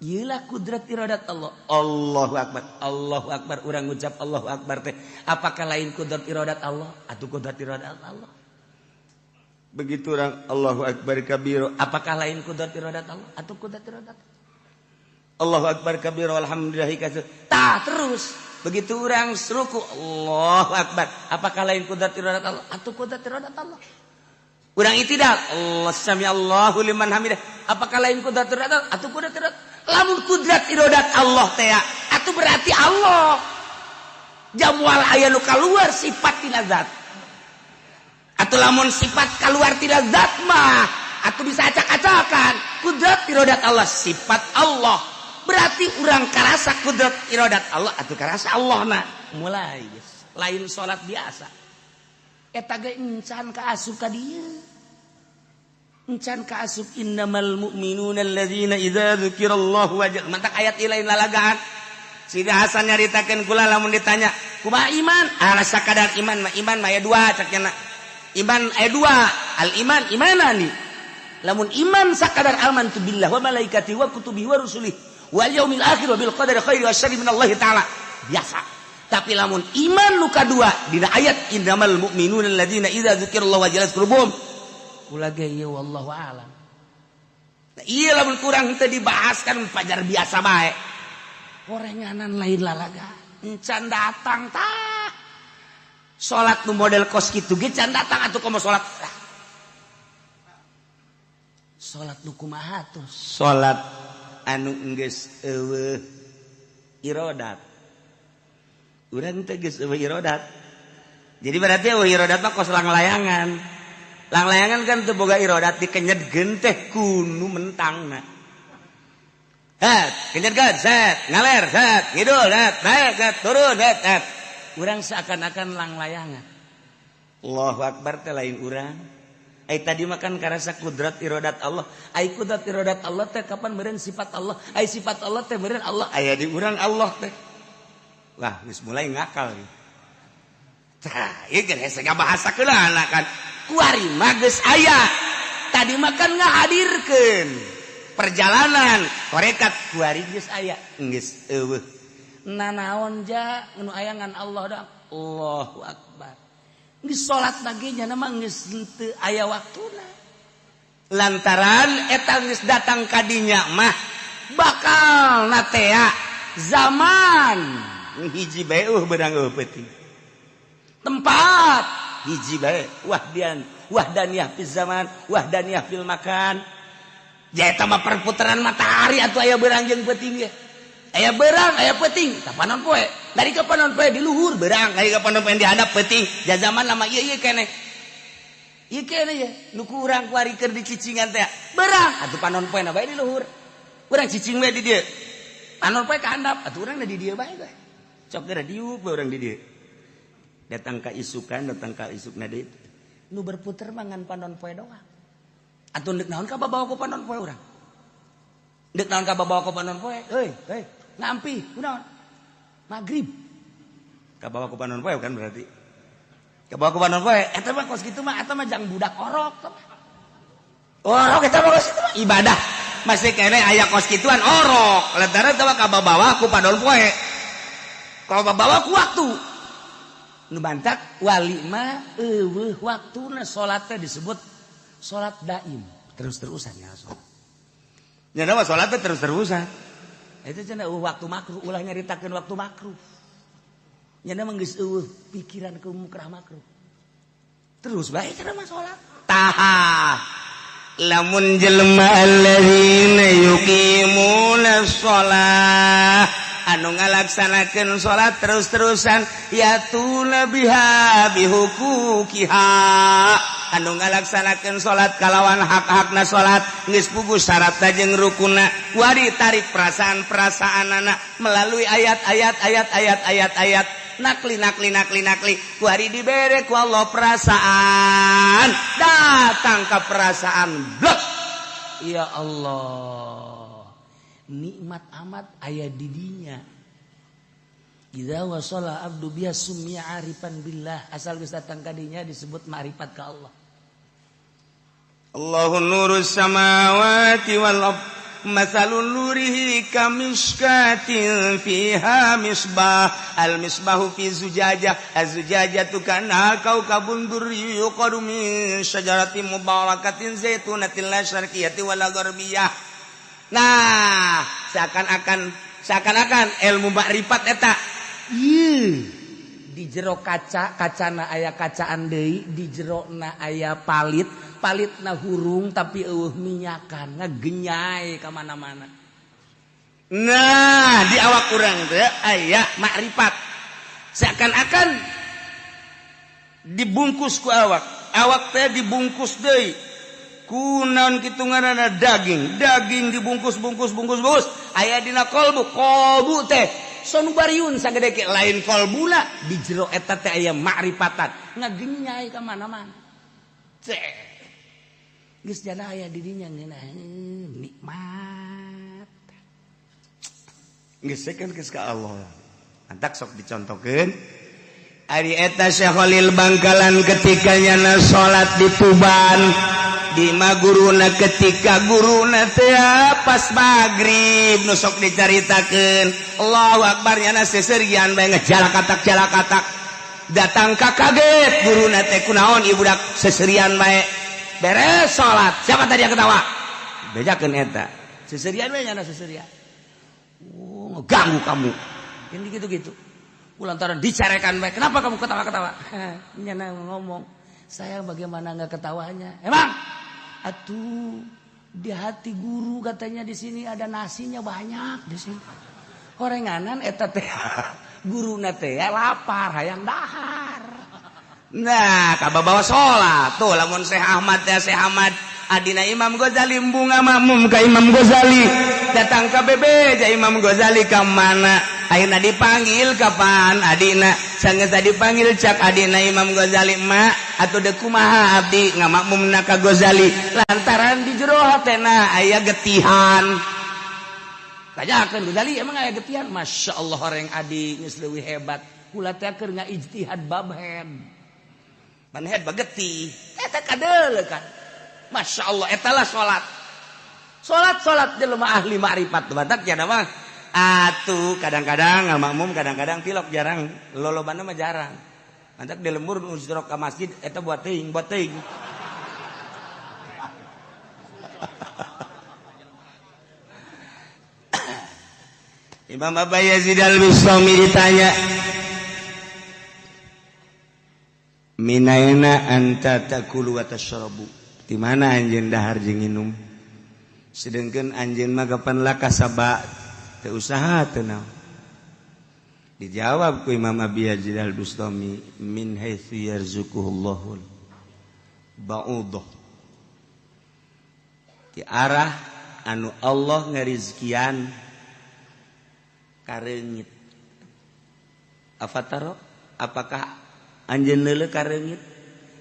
Ieulah kudrat iradat Allah. Allahu akbar, Allahu akbar. Urang ngucap Allahu akbar teh apakah lain kudrat iradat Allah? Atuh kudrat iradat Allah. Begitu orang Allahu Akbar kabiro, apakah lain kudrat iradat Allah atau kudrat iradat Allahu Akbar kabiro, alhamdulillahi katsir. Tah terus begitu orang ruku Allahu Akbar, apakah lain kudrat iradat Allah atau kudrat iradat Allah? Urang itidal, Allah sami Allahu liman hamidah, apakah lain kudrat iradat Allah atau kudrat iradat? Lamun kudrat iradat Allah teh atuh berarti Allah jamual aya nu kaluar sifat tina zat. Atau lamun sifat keluar tidak zat mah atau bisa acak-acakan. Kudrat irodat Allah sifat Allah, berarti urang karasa kudrat irodat Allah atau karasa Allah. Nah, mulai guys, lain salat biasa eta ge encan ka asup ka dieu, encan ka asup. Innamal mu'minuna alladzina idza dzukirallahu wajal. Mantak ayat lain lalagaan. Sidi Hasan nyaritakeun kula, lamun ditanya kumaha iman, ala sakadar iman mah, iman mah aya dua cak nya. Iman ayat dua, al iman imanani. Lamun iman sakadar amantu billah wa malaikati wa kutubi wa rusuli wal yaumil akhir wa bil qadari khairi wa syarri min Allah taala, biasa. Tapi lamun iman nu kadua dina ayat innamal mu'minuna alladzina idza dzukirallahu wajilat qulubuhum, kula ge ieu wallahu alam. Nah, iya lamun kurang teu dibahaskan pajar biasa bae, horenganan lain lalaga encan datang. Tah, salat nu model kos kitu ge can datang atuh. Komo salat, salat nu kumaha tuh? Salat anu geus eueuh irodat. Urang teh geus eueuh irodat, jadi berarti eueuh irodat mah kos langlayangan. Langlayangan kan teu boga irodat, dikenyetkeun teh kunu mentangna. Het, kenyetkeun, set, ngaler, set, ngidul, set, naik, set, turun, set, set. Urang seakan-akan langlayangan. Allahu Akbar teh lain urang. Ai tadi makan karasa kudrat irodat Allah. Ai kudrat irodat Allah teh kapan meureun sifat Allah? Ai sifat Allah teh meureun Allah aya di urang Allah teh. Wah, geus mulai ngakal. Tah, ieu geus hese ngabahasakeun kan. Kuari mah geus aya. Tadi makan ngahadirkeun perjalanan tarekat, kuari geus aya, geus eueuh nanaon ja nu ayangan Allah dah. Allahu Akbar geus salat lagi nya mah geus henteu aya waktuna, lantaran eta geus datang kadinya mah bakal natea zaman hiji bae beunang eueuh peuting, tempat hiji bae, wahdian wahdaniyah fil zaman, wahdaniyah fil makan. Ja eta mah perputaran matahari atuh aya beurang jeung peuting ge. Aya berang, aya peuting, tah panon poe. Dari ke panon poe di luhur berang, dari ke panon poe di handap peuting. Ja zaman lama ieu ieu keneh. Ieu keneh ye, nu ku urang kuari keur dicicingan teh. Berang, atuh panon poe na bae di luhur. Urang cicing we di dieu. Panon poe ka handap, atuh urang di dieu bae. Cok geura diuk bae urang di dieu. Datang ka isukan, datang ka isukna deui. Nu berputer mah ngan panon poe doang. Atuh deuk naon ka babawa ku panon poe urang? Deuk naon ka babawa ku panon poe? Heuy, heuy. Ngampi kunaon maghrib kabawa ku panon poe kan, berarti kabawa ku panon poe. Eta mah kos kitu mah, eta mah jang budak orok, orok eta mah. Kos kitu mah ibadah masih kene aya kos kituan orok, lantaran eta mah kabawa ku panon poe, kabawa ku waktu. Nu bantak wali mah eueuh waktuna, salat teh disebut salat daim, terus-terusan ya salat. Nya mah salat teh terus-terusan. Itu cenah waktu makruh, ulah nyaritakeun waktu makruh. Nya mah geus eueuh pikiran ke mukrah makruh. Terus bae cenah mah salat. Tah, lamun jelema alladzina yuqimuna shalah, anu ngalaksanakeun salat terus-terusan, yatuna biha bihuquqiha, anu ngalaksanakeun salat kalawan hak-hakna salat, geus puguh syaratna jeung rukunna, wari tarik perasaan-perasaan anak melalui ayat-ayat, ayat-ayat, ayat-ayat nakli, nakli, nakli, nakli, kuari dibere ku Allah perasaan, datang ke perasaan blok, ya Allah, nikmat amat aya di dinya. Idza wasala abdu biha summiya arifan billah, asal geus datang ka dinya disebut ma'rifat ka Allah. Allahu nurus samawati wal ard. Masalun nurihi kamiskatin fiha misbah al misbahu fi zujajah az-zujajatu kana kaukabun durri yuqadu min syajaratin mubarakatin zaitunatin la syarqiyyati wala gharbiyah. Nah, seakan-akan ilmu makrifat eta. Ieu di jero kaca, kacana aya kacaan deui, di jerona aya palit, palitna hurung tapi eueuh minyakan, ngegenyai ka mana-mana. Nah, di awak urang teh aya makrifat. Seakan-akan dibungkus ku awak, awak teh dibungkus deui. Ku naon kitu ngaranna daging, daging dibungkus bungkus bungkus bungkus, aya dina kolbu, kolbu teh sonubariun sagede ke lain kolbuna di jero eta teh aya makrifatan ngagenyai ka mana-mana. Cek geus jana aya di dinya ngeunah nikmat. Geus kan geus ka Allah. Antak sok dicontokeun ari eta Syekh Khalil Bangkalan ketika nyana salat di Tuban di ma guruna ketika guruna teh pas magrib nu sok dicaritakeun Allahu akbar nyana seserian bae ngejalakatak-jalakatak datang ka kaget guruna teh kunaon ieu budak seserian bae beres salat siapa tadi yang ketawa bejakeun eta seserian bae nyana seserian oh ngeganggu kamu ini gitu-gitu lantaran dicarekan bae kenapa kamu ketawa-ketawa nyana ngomong saya bagaimana enggak ketawanya emang atuh di hati guru katanya di sini ada nasinya banyak di sini. Horenganan eta teh guruna teh lapar hayang dahar. Nah, kababawa salat tuh lamun Syekh Ahmad teh Syekh Ahmad adina Imam Ghazali bunga makmum ka Imam Ghazali datang ka bebeja Imam Ghazali ka mana ayeuna dipanggil kapan adina sanggeus dipanggil cak adina Imam Ghazali mak atuh deuk kumaha abdi ngamakmumna ka Ghazali lantaran di jero hatena aya getihan tanyakeun Ghazali emang aya getihan Masya Allah horeng adi geus leuwih hebat kula teh keur ngaijtihad bab head ban head bagetih eta kadeuleu kan Masya Allah etalah salat salat salat jelema ahli makrifat batak nya mah atuh kadang-kadang ngamakmum kadang-kadang tilok jarang lolobana mah jarang mantak di lembur nu jero ka masjid eta buat teuing buat teuing Imam Abu Yazid Al-Bustami ditanya minaina anta takulu wa tashrabu di mana anjeun dahar jeung nginum sedengkeun anjeun mah kapan lakasaba teu usaha teu naon dijawab ku Imam Abi Yazid Al-Bustami min haitsu yarzuquhullahu ba'udah di arah anu Allah ngarizkian kareungit afataro apakah anjeun leuleuh kareungit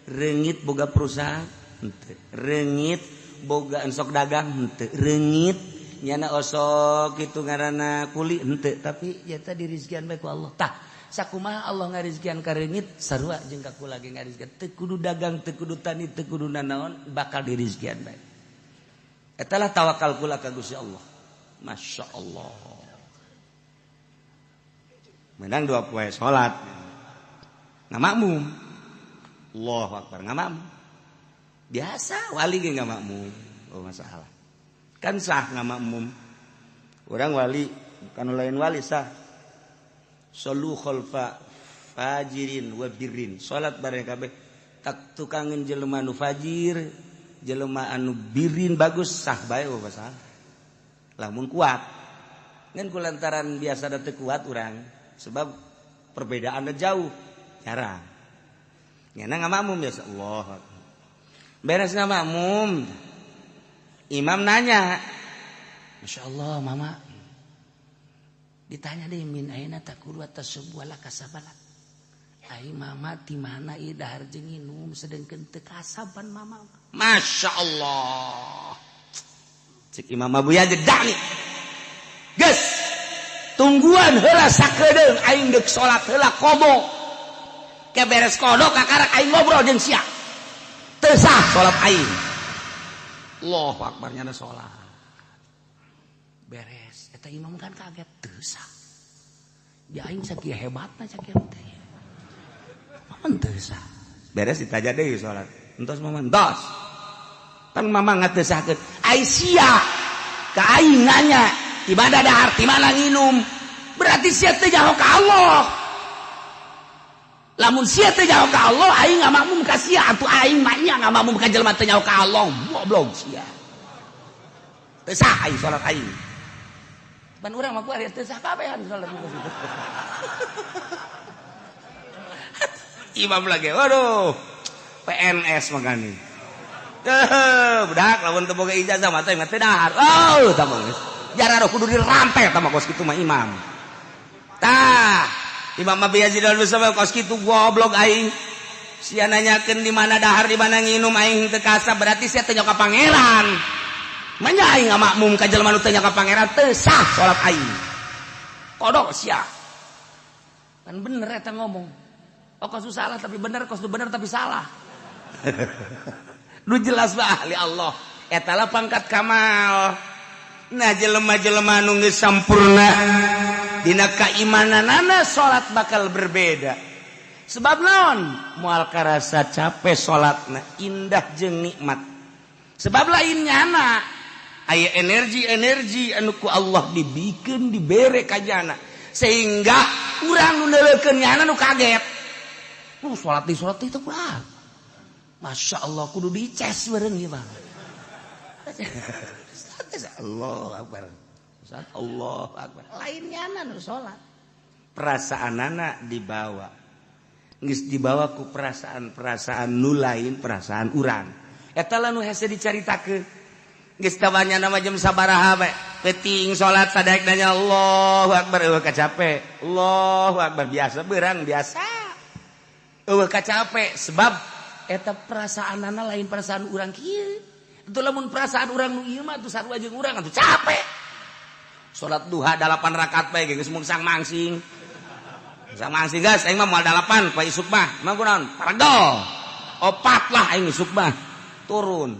reungit boga perusahaan henteu reungit boga ensok dagang henteu reungit nyana osok kitu ngaranna kuli henteu tapi eta dirizkian bae ku Allah tah sakumaha Allah ngarizkian ka reungit sarua jeung ka kula ge ngarizkian teu kudu dagang teu kudu tani teu kudu nanaon bakal dirizkian bae eta lah tawakal kula ka Gusti Allah Masya Allah menang dua poe salat ngamakmum Allahu akbar ngamakmum biasa wali ge ngamakmum oh masalah kan sah ngamakmum orang wali bukan lain wali sah solu khalfa fajirin wa birrin salat bareng kabeh tak tukangeun jelema anu fajir jelema anu birin bagus sah bae oh masalah lamun kuat ngan kulantaran biasa da teu kuat urang sebab perbedaannya jauh jarang nyana ngamakmum biasa Allah beres ngamakmum imam nanya Masya Allah mama ditanya deh min aina takulu atas sebuah lakasabalak ai mama di mana ieu dahar jeung nginum sedengkeun teu kasaban mama Masya Allah cek Imam Abu Yazid dani geus tungguan heula sakedeung aing deuk salat heula kobo ke beres kodok kakarak aing ngobrol jeung sia teu sah salat aing Allahu akbar nyana salat. Beres eta imam kan kaget teu sah. Ya aing sakieu hebatna sakieu teh. Mamang teu sah. Beres ditaja deui salat. Entos mamang entos. Pan mamang teu sahkeun. Ai sia ka aing nanya, di mana dahar, di mana nginum? Berarti sia teu nyaho ka Allah. Lamun sia teu nyaho ka Allah, aing ngamakmum ka sia atuh aing mah nya ngamakmum ka jelema teu nyaho ka Allah. Goblok sia. Teu sah aing salat aing. Ban urang mah kuari teu sah kabehan salat. Imam lagi, waduh. PNS makane. Teuh, budak lamun teu boga ijazah mah teh teu dahar. Oh, tah mah geus. Jararo kudu dirampe tah mah kos kitu mah imam. Tah, Imam Abi Yazid al-Bustami kos kitu goblok aing. Sia nanyakeun di mana dahar, di mana nginum aing teu kasab berarti sia teu nyaho ka pangeran. Manya aing ngamakmum ka jelema nu teu nyaho ka pangeran teu sah salat aing. Kodok sia. Kan bener eta ngomong. Oh kos salah tapi bener, kos bener tapi salah. Nu jelas mah ahli Allah. Eta lah pangkat kamal. Nah jelema-jelema nu geus sampurna dina kaimananana salat bakal berbeda. Sebab naon? Moal karasa capek salatna, indah jeung nikmat. Sebab lain nyana aya energi-energi anu ku Allah dibikeun dibere ka jana sehingga urang nu neuleukeun nyana nu kaget. Salat di salat itu kurang. Masya Allah kudu dices bareng ieu mah. Allah akbar. Allah akbar. Lain nyana nu salat. Perasaanana dibawa. Geus dibawa ku perasaan-perasaan nu lain, perasaan urang. Eta lah nu hese dicaritakeun. Geus tawanya nama jam sabaraha bae. Peuting salat sadaek nanya Allahu akbar eueuh kacape. Allahu akbar biasa beurang biasa. Eueuh kacape sebab eta perasaanana lain perasaan urang kieu. Itu lamun perasaan urang nu ieu mah atuh sarua jeung urang atuh capek. Salat duha 8 rakaat bae geus mungsang mangsing. Mungsang mangsing geus aing mah moal 8 poe isuk mah. Mah kunaon? Paregel. Opat lah aing isuk mah. Turun.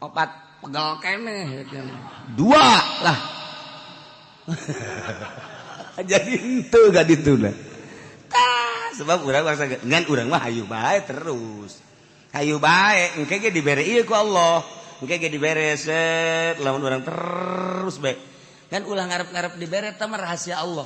Opat pegel keneh. 2 lah. Jadi henteu ga dituna. Tah sebab urang bangsa ngan urang mah hayu bae terus. Hayu bae engke ge dibere ieu ku Allah. Engke ge dibere set lamun urang terus bae. Kan ulah ngarep-ngarep dibere eta mah rahasia Allah.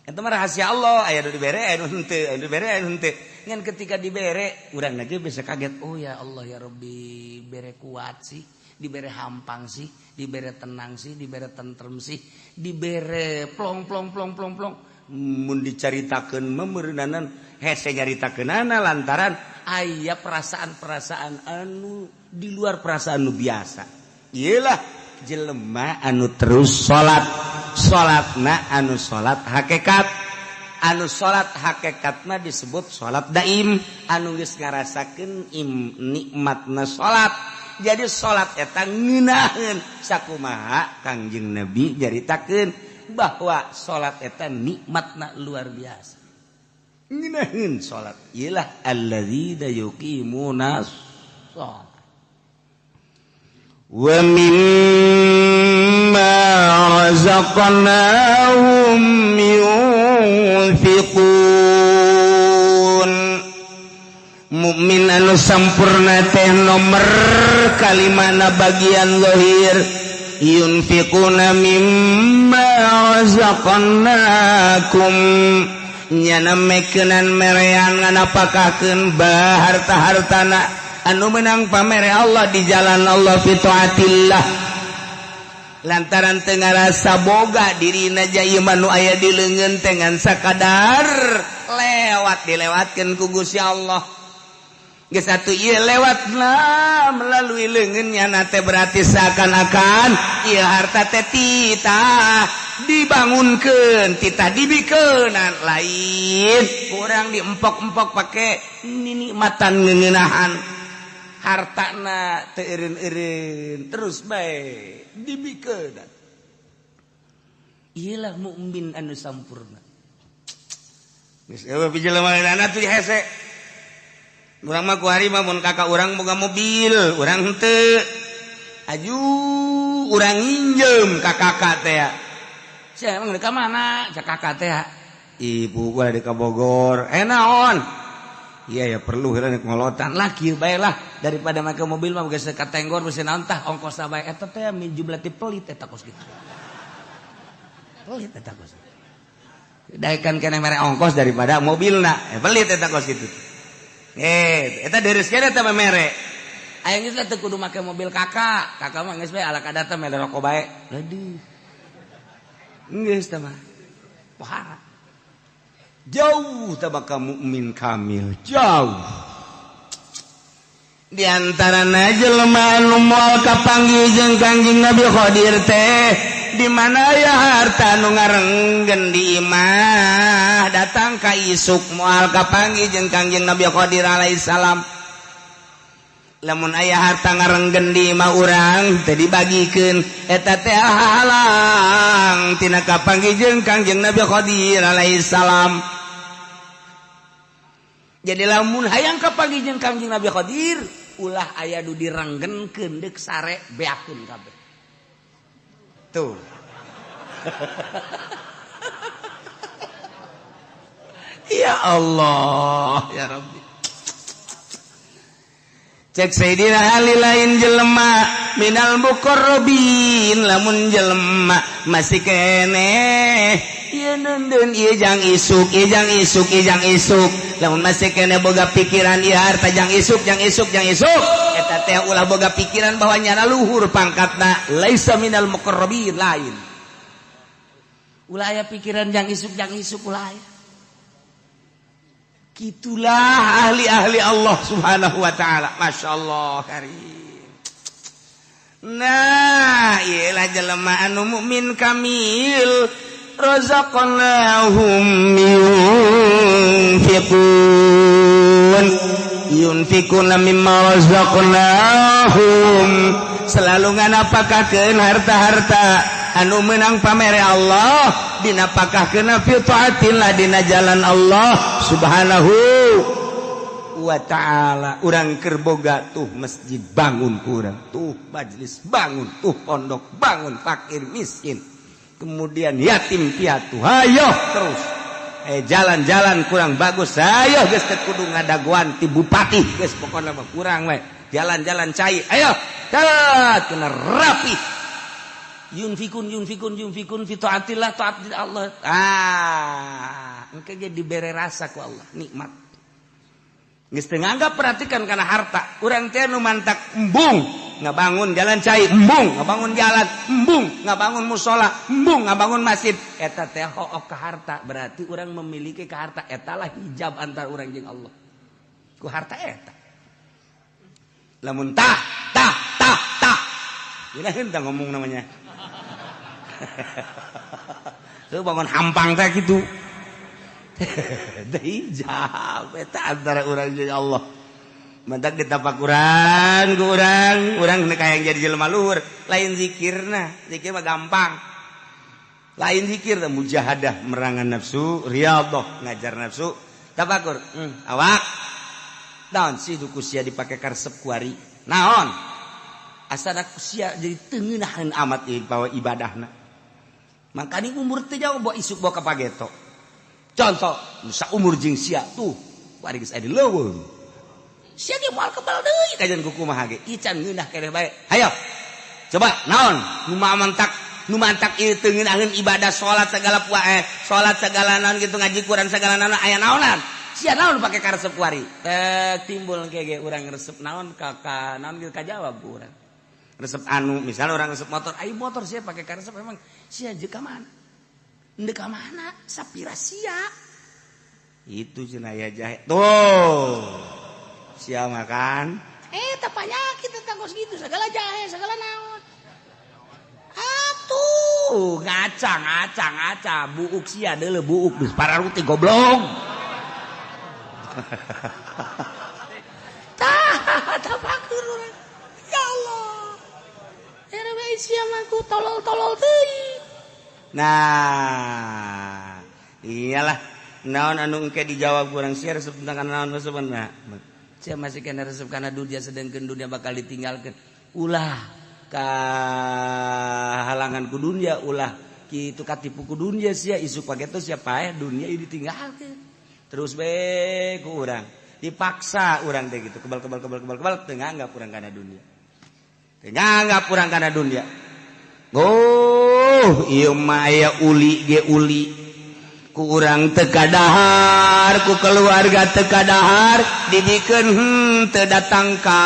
Eta mah rahasia Allah, aya nu dibere aya nu henteu, aya nu dibere aya nu henteu. Ngan ketika dibere urang ge bisa kaget, oh ya Allah ya Rabbi, bere kuat sih, dibere hampang sih, dibere tenang sih, dibere tentrem sih, dibere plong plong plong plong plong. Mun dicaritakeun meureunanan hese nyaritakeunana lantaran aya perasaan-perasaan anu di luar perasaan nu biasa. Iyalah jelema anu terus salat, salatna anu salat hakikat, anu salat hakikatna disebut salat daim, anu geus ngarasakeun nikmatna salat. Jadi salat eta ngeunaheun sakumaha Kangjeng Nabi nyaritakeun bahwa salat eta nikmatna luar biasa. Ngeunaheun salat iyalah alladzina yuqimuna shalah wa mimma razaqnahum yunfiqun. Mukmin anu sampurna teh nomor kalimana bagian zahir yunfiquna mimma razaqnakum nyana mekeunan merean nganapakakeun harta-hartana anu menang pamere Allah di jalan Allah fi taatillah lantaran teu ngarasa boga dirina ja ieu mah nu aya di leungeun teh ngan sakadar lewat dilewatkeun ku Gusti Allah. Geus atuh ieu lewatna melalui leungeunnya na teh berarti seakan-akan ieu harta teh titah dibangunkeun, titah dibikeunan lain kurang diempok-empok pake ninikmatan ngeuneunahan hartana teu eureun-eureun terus bae dibikeunan. Ieulah mukmin anu sampurna. Geus eueuh pijelema lainna tuh hese. Urang mah kuari mah mun kakak urang boga mobil, urang henteu. Aju Urang nginjem ka kakak teh. Sia emang ka mana? Cak kakak teh. Ibu gua di ka Bogor. Eh naon? Iya ya perlu heula ngolotan lah kieu bae lah daripada make mobil mah geus ka tenggor geus naon tah ongkosna bae eta teh minjem berarti pelit eta kos kitu. Pelit eta kos. Daekan keneh mere ongkos daripada mobilna. Pelit eta kos kitu. Eta deres keneh eta mere. Aya geus teu kudu make mobil kakak. Kakak mah geus bae ala kadar teh mere rokok bae. Aduh. Geus teh mah. Pohara. Jauh tabaka mukmin kamil, jauh. Di antarana jelema anu moal kapanggih jeung Kangjeng Nabi Khadir teh di mana aya harta nu ngarenggen di imah datang ka isuk moal kapanggih jeung Kangjeng Nabi Khadir alaihi salam. Lamun aya harta ngarenggen di imah urang teh dibagikeun eta teh halang tina kapanggih jeung Kangjeng Nabi Khadir alaihi salam. Jadi lamun hayang kapanggih jeung Kangjeng Nabi Khadir ulah aya nu direnggenkeun deuk sare beakeun kabeh. Tuh. Ya Allah, ya Rabbi. Cek Sayyidina Ali lain jelema minal muqarrabin lamun jelema masih keneh ieu neundeun ieu jang isuk ieu jang isuk ieu jang isuk lamun masih keneh boga pikiran ieu harta jang isuk jang isuk jang isuk eta teh ulah boga pikiran bahwa nyana luhur pangkatna laisa minal muqarrabin lain ulah aya pikiran jang isuk ulah aya. Itulah ahli-ahli Allah Subhanahu wa ta'ala. Masya Allah karim. Nah, iyalah jelema anu mukmin kamil razaqnahum yunfiqun yunfiquna mimma razaqnahum selalu nganapakakeun harta-harta anu menang pamere Allah dinapakahkeun fi taatillah dina jalan Allah Subhanahu wa ta'ala. Urang keur boga tuh masjid bangun ku urang, tuh majelis bangun, tuh pondok bangun, fakir miskin, kemudian yatim piatu, hayo terus jalan-jalan kurang bagus, ayo geus teu kudu ngadagoan ti bupati, geus pokona mah kurang we, jalan-jalan cai, ayo tat kena rapi. Yunfikun yunfikun yunfikun fi taatillah taat Allah. Ah, engke ge dibere rasa ku Allah nikmat. Geus teu nganggap perhatikan kana harta. Urang teh nu mantak embung ngabangun jalan cai, embung ngabangun jalan, embung ngabangun musala, embung ngabangun masjid. Eta teh hook ka harta, berarti urang memiliki ka harta. Eta lah hijab antar urang jeung Allah. Ku harta eta. Lamun tah tah tah tah. Geuna henteu ngomong namanya. Tuh bangun hampang teh gitu. Hijab eta antara urang jeung Allah. Mantak ditapakuran ku urang, urang hayang jadi jelema luhur, lain zikirna, zikir mah gampang. Lain zikir teh mujahadah merangan nafsu, riyadhah ngajar nafsu, tafakur. Awak. Naon sih duku sia dipake karesep kuari? Naon? Asana sia jadi teu ngeunaheun amat ieu bawa ibadahna. Makanya umur teh jauh bawa isuk bawa ka pageto. Contoh, nusa umur jeung sia tuh, bari geus aya di leuweung. Sia ge moal kebal deui kajian ku kumaha ge. Ican ngeunah keneh bae. Hayo. Coba naon nu mantak nu mantak ieu teu ngeunaheun ibadah salat segala puae, salat segala naon gitu ngaji Quran segala naon aya naonan. Sia naon pake karesep kuari. Teh timbul ke ge urang resep naon ka naon ge kajawab ku urang. Resep anu misalnya orang resep motor, ayo motor sia pake karesep emang sia jeung ka mana? Ndek ka mana? Sapira sia. Itu cenah aya jahe. Tuh. Sia makan. Tah panyakit eta kos gitu segala jahe, segala naon. Atuh, ngaca ngaca ngaca buuk sia deuleu buuk geus pararuti goblok. Tah, tapakur urang. Ya Allah. Era bae sia mah ku tolol-tolol teuing. Nah, iyalah naon anu engke dijawab kurang sia resep tentang naon resepna. Sia masih kena resep kana dunia sedangkeun dunia bakal ditinggalkeun. Ulah Kahalangan ku dunia ulah kitu katipu ku dunia sia isuk pageto sia paeh dunia ieu ditinggalkeun. Terus bae ku urang dipaksa urang teh gitu kebal-kebal kebal-kebal kebal teu nganggap urang kana dunia. Teu nganggap urang kana dunia. Oh, ieu mah aya uli ge uli. Ku urang teu kadahar, ku keluarga teu kadahar, dibikeun teu datang ka.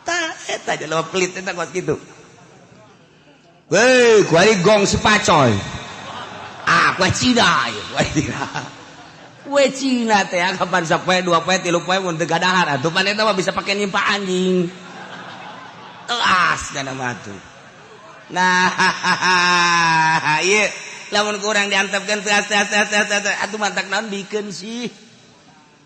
Tah eta jelema pelit eta kos kitu. Weh, kuari gong si pacoy. Ah, kuari Cina ieu, kuari Cina. Kue Cina teh kapan sapoe dua poe tilu poe mun teu kadahar atuh pan eta mah bisa pake nimpa anjing. Teas kana mah tuh. Nah, ieu lamun ku urang diantepkeun teas teas teas teas atuh mantak naon bikeun sih.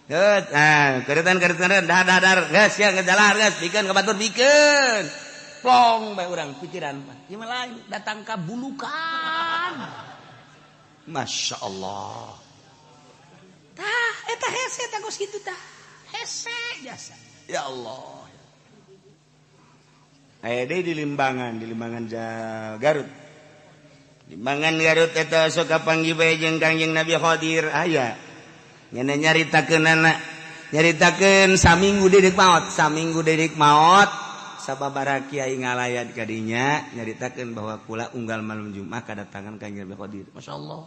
Geus, nah, keretan-keretan dahar-dahar geus sia ngejalar geus bikeun ka batur bikeun. Plong bae urang pikiran mah. Ieu mah lain datang ka bulukan. Masya Allah. Tah, eta hese tah geus kitu tah. Hese jasa. Ya Allah. Aya deui di Limbangan Garut. Limbangan Garut eta sok kapanggih bae jeung Kangjeng Nabi Khadir aya. Nyana nyaritakeunana, nyaritakeun saminggu deui maot, saminggu deui maot sababaraha kiai ngalayat ka dinya nyaritakeun bahwa kula unggal malam Jumat kadatangan Kangjeng Nabi Khadir. Masyaallah.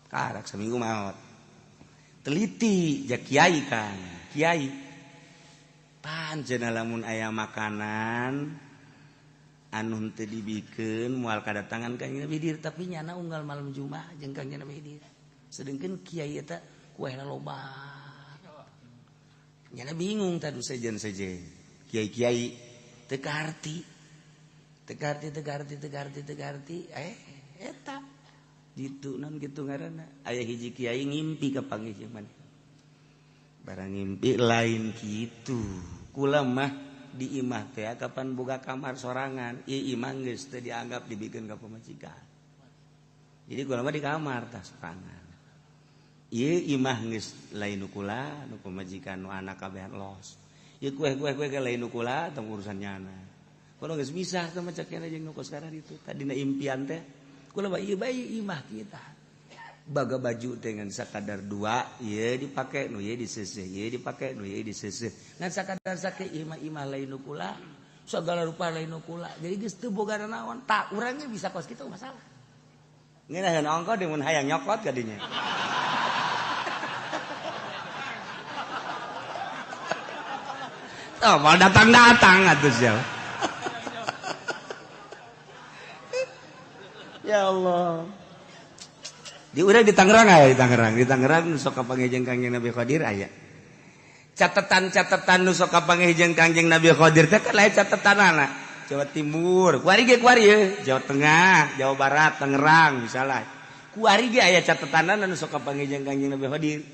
Karak saminggu maot. Teliti ja kiai kan, kiai. Pan cenah lamun aya makanan anu henteu dibikeun moal kadatangan Kangjeng Nabi Khidir, tapi nyana unggal malam Jumat jeung Kangjeng Nabi Khidir. Sedengkeun kiai eta kuehna loba. Nyana bingung tadu sejen-sejen. Kiai-kiai teu kaharti. Teu kaharti teu kaharti teu kaharti teu kaharti eta ditu naon kitu ngaranna. Aya hiji kiai ngimpi ka panggih jeung maneh. Barang ngimpi lain kitu. Kula mah di imah teh kapan boga kamar sorangan, ieu imah geus teu dianggap dibikeun ka pamajikan. Jadi kula mah di kamar tah sorangan. Ieu imah geus lain nu kula, nu pamajikan nu anak kabehan los. Ieu kueh-kueh ge lain nu kula tong urusan nyana. Kula geus misah teh mah cek jeung nu kos sekarang itu. Tadina impian teh kula mah ieu bae imah kita. Baga baju dengan sakadar dua, ieu dipake nu ieu diseseh, ieu dipake nu ieu diseseh. Ngan sakadar sake imah-imah lain nu kula, sagala rupa lain nu kula. Jadi geus teu boga naon, tak urangnya bisa kos kitu masalah. Ngeunaheun ongko di mun hayang nyokot ka dinya. Oh, mau datang-datang atuh sia. Ya Allah. Di urang di Tangerang aya di Tangerang. Di Tangerang nu sok kapanggih jeung Kangjeng Nabi Khadir aya. Catatan-catatan nu sok kapanggih jeung Kangjeng Nabi Khadir teh kan lain catatanana. Jawa Timur, kuari ge kuari ye, Jawa Tengah, Jawa Barat, Tangerang misalnya. Kuari ge aya catatanana nu sok kapanggih jeung Kangjeng Nabi Khadir.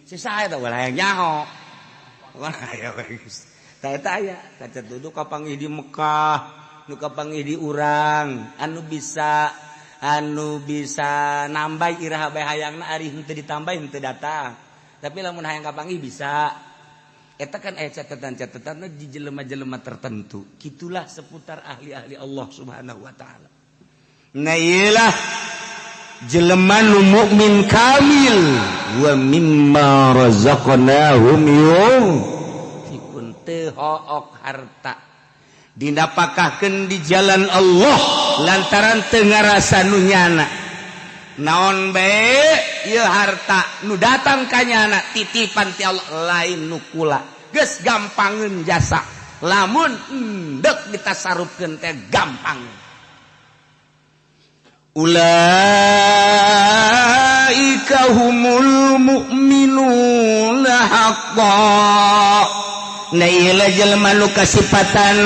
Sisa eta ulah hayang nyaho. Ulah aya geus. Tah eta aya, kaca duduk kapanggih di Mekah, nu kapanggih di urang, anu bisa nambah iraha bae hayangna ari henteu ditambah henteu datang. Tapi lamun hayang kapanggih bisa. Eta kan aya catatan-catatanna di jelema-jelema tertentu. Kitulah seputar ahli-ahli Allah Subhanahu wa taala. Nah iyalah jelema nu mukmin kamil wa mimma razaqnahum yunfikun teu hook harta dinapakahkeun di jalan Allah lantaran teu ngarasa nu nyana. Naon bae ieu harta nu datang ka nyana titipan ti Allah lain nu kula. Geus gampangeun jasa. Lamun endek ditasarufkeun teh gampang. Ulaika humul mu'minuna haqqan. Na ieu jelema nu kasipatan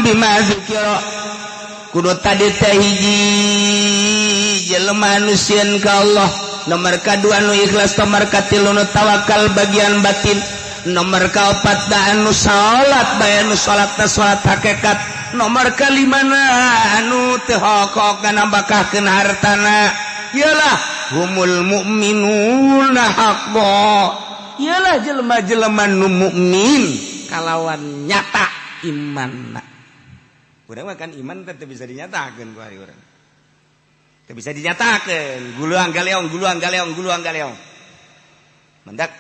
bima dzukira. Kudu tadi teh hiji jelema nu sieun ka Allah, nomor kadua nu ikhlas, nomor katilu nu tawakal bagian batin, nomor kaopat da anu salat bae anu salatna salat hakikat, nomor kalimana anu teu hokok nambahkeun hartana. Iyalah humul mu'minuna haqqan. Iyalah jelema-jelema nu mukmin kalawan nyata imanna. Urang mah kan iman teh bisa dinyatakeun ku ari urang. Teu bisa dinyatakeun, guluang galeong guluang galeong guluang galeong. Mendak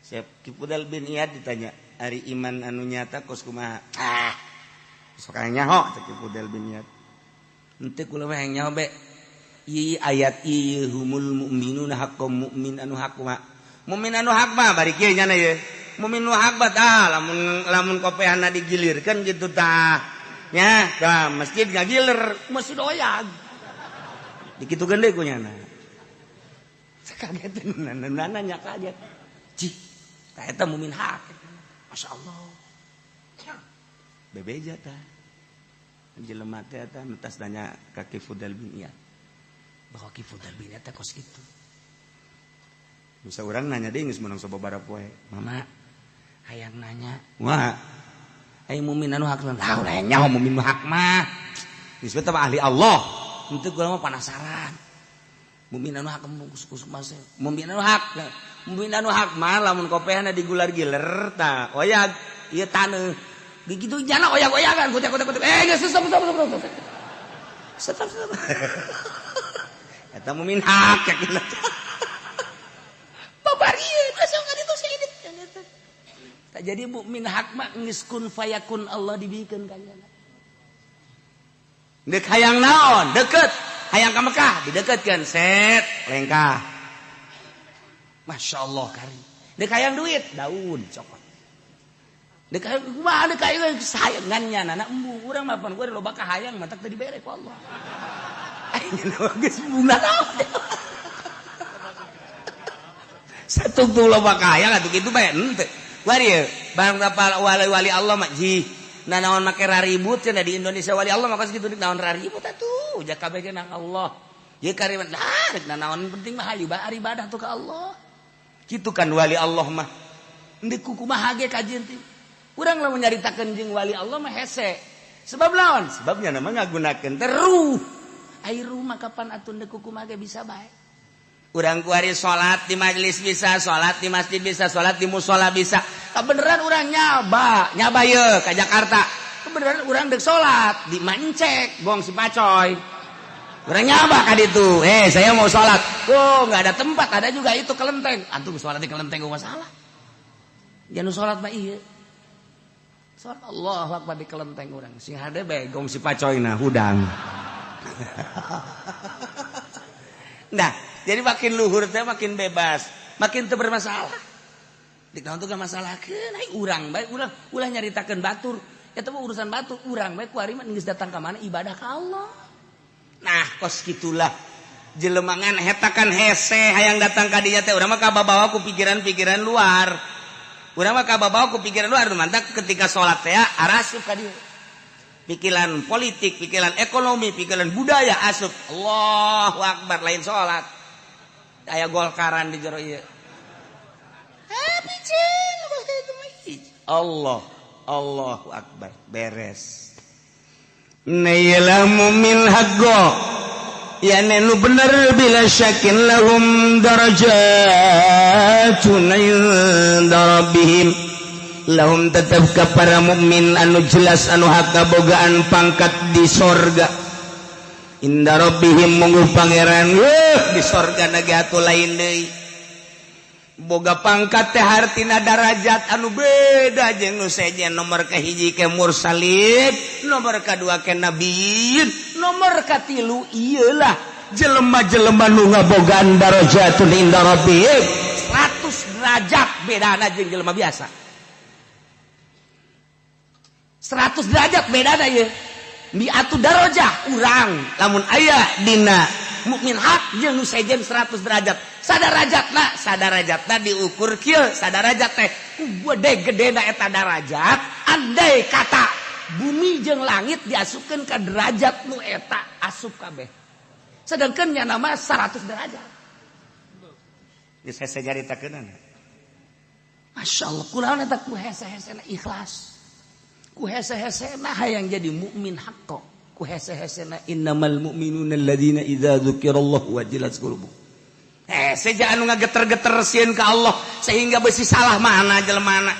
Syekh Fudhail bin Iyad ditanya, ari iman anu nyata kos kumaha? Ah, sok nyaho cek Fudhail bin Iyad. Henteu kula mah hayang nyaho be. Ieu ayat ieu humul mu'minuna haqqan mukmin anu hak mah. Mukmin anu hak mah bari kieu nyana ieu. Mukmin nu hak mah tah lamun lamun kopehana digilirkeun kitu tah. Nya, tah masjid ngagiler, masjid oyag. Dikitukeun deui ku nyana. Kaget nanya kaget. Cih, tah eta mukmin hak. Masya Allah. Bebeja tah. Jelema teh eta mentas nanya ka Ki Fudhail bin Iyad. Bahwa Ki Fudhail bin Iyad teh kos kitu. Bisa urang nanya deui geus meunang sababaraha poe. Mama, hayang nanya. Wah. Ai mukmin anu hak lah, ulah nyaho mukmin nu hak mah. Geus teh ahli Allah. Henteu kula mah penasaran. Mukmin anu hak kus mas. Mukmin anu hak. Mukmin anu hak mah lamun kopehna digular-giler tah oyag ieu taneuh. Begitu jana oyag-oyagan kutek-kutek. Eh geus stop stop stop stop. Stop stop. Eta mukmin hak yakin. Babari asa ngaditu saidit. Tak jadi mukmin hak mah geus kun fayakun Allah dibikeun ka nyana. Deuk hayang naon? Deket. Hayang ka Mekah dideketkeun set lengkah. Masya Allah kari. Deuk hayang duit daun cokot. Deuk hayang kumaha deuk hayang sayangan nya nana embung urang mah pan gua loba ka hayang matak teu dibere ku Allah. Aing geus embung naon. Satungtung loba ka hayang atuh kitu bae henteu. Wari barang wali-wali Allah mah jih. Nah naon make raribut cenah di Indonesia wali Allah mah kos kitu naon raribut atuh ja kabeh ge nang Allah. Ieu kariman lah rek naon penting mah hayu bae ibadah tuh ka Allah. Kitu kan wali Allah mah. Endek kumaha ge kajian teh. Urang lamun nyaritakeun jeung wali Allah mah hese. Sebab naon? Sebabnya nama ngagunakeun teh ruh. Ai ruh mah kapan atuh endek kumaha ge bisa bae. Urang kuari salat di majelis bisa, salat di masjid bisa, salat di musola bisa. Kebeneran urang nyaba, nyaba ye ka Jakarta. Kebeneran urang dek salat di Mancek, gong si Pacoy. Urang nyaba ka ditu. Saya mau salat. Oh, enggak ada tempat, ada juga itu kelenteng. Antum salat di kelenteng gua masalah. Jangan salat mah ieu. Salat Allahu Akbar di kelenteng urang. Sing hade bae gong si Pacoy nah hudang. Nah, jadi makin luhur teh makin bebas, makin teu bermasalah. Di naon tuh masalahkeun, ai urang bae urang ulah nyaritakeun batur. Eta mah urusan batur, urang bae ku ari mah geus datang ka mana ibadah ka Allah. Nah, kos kitulah jelemangan heta kan hese hayang datang ka dinya teh urang mah kababawa ku pikiran-pikiran luar. Urang mah kababawa ku pikiran luar, mantak ketika salat teh arasup ka dieu. Pikiran politik, pikiran ekonomi, pikiran budaya asup. Allahu Akbar lain salat. Aya golkaran di jero ieu. Allah, Allahu Akbar, beres. Nailamu min haqqo. Ya nu bener bila syakin lahum darajatun inda rabbihim. Lahum tetap ke para mukmin anu jelas anu hak kabogaan pangkat di sorga. Inda rabbihim mungguh pangeran di sorga nage atuh lain deui. Boga pangkat teh hartina darajat anu beda jeung nu sejen nomor kahiji ke mursalin, nomor kadua ke nabiyin, nomor katilu ieulah jelema-jelema nu ngabogaan darajatun inda rabbihim. 100 derajat bedana jeung jelema biasa. 100 derajat bedana ieu. Mi'atu darajah urang lamun aya dina mukmin hak jeung nu sejen 100 derajat. Sadarajatna, sadarajatna diukur kieu, sadarajat teh gede gedena eta darajat, andai kata bumi jeung langit diasupkeun ka derajat nu eta asup kabeh. Sedangkan nya nama 100 derajat. Geus hese nyaritakeunana. Masyaallah, kulaon eta ku hese-hesena ikhlas. Ku hese-hesena hayang jadi mukmin haqqo. Ku hese-hesena innamal mu'minuna alladzina idza dzukirallahu wajilat qulubuhum. Hese ja anu ngageter-geter sieun ka Allah sehingga besi salah mana jelemana.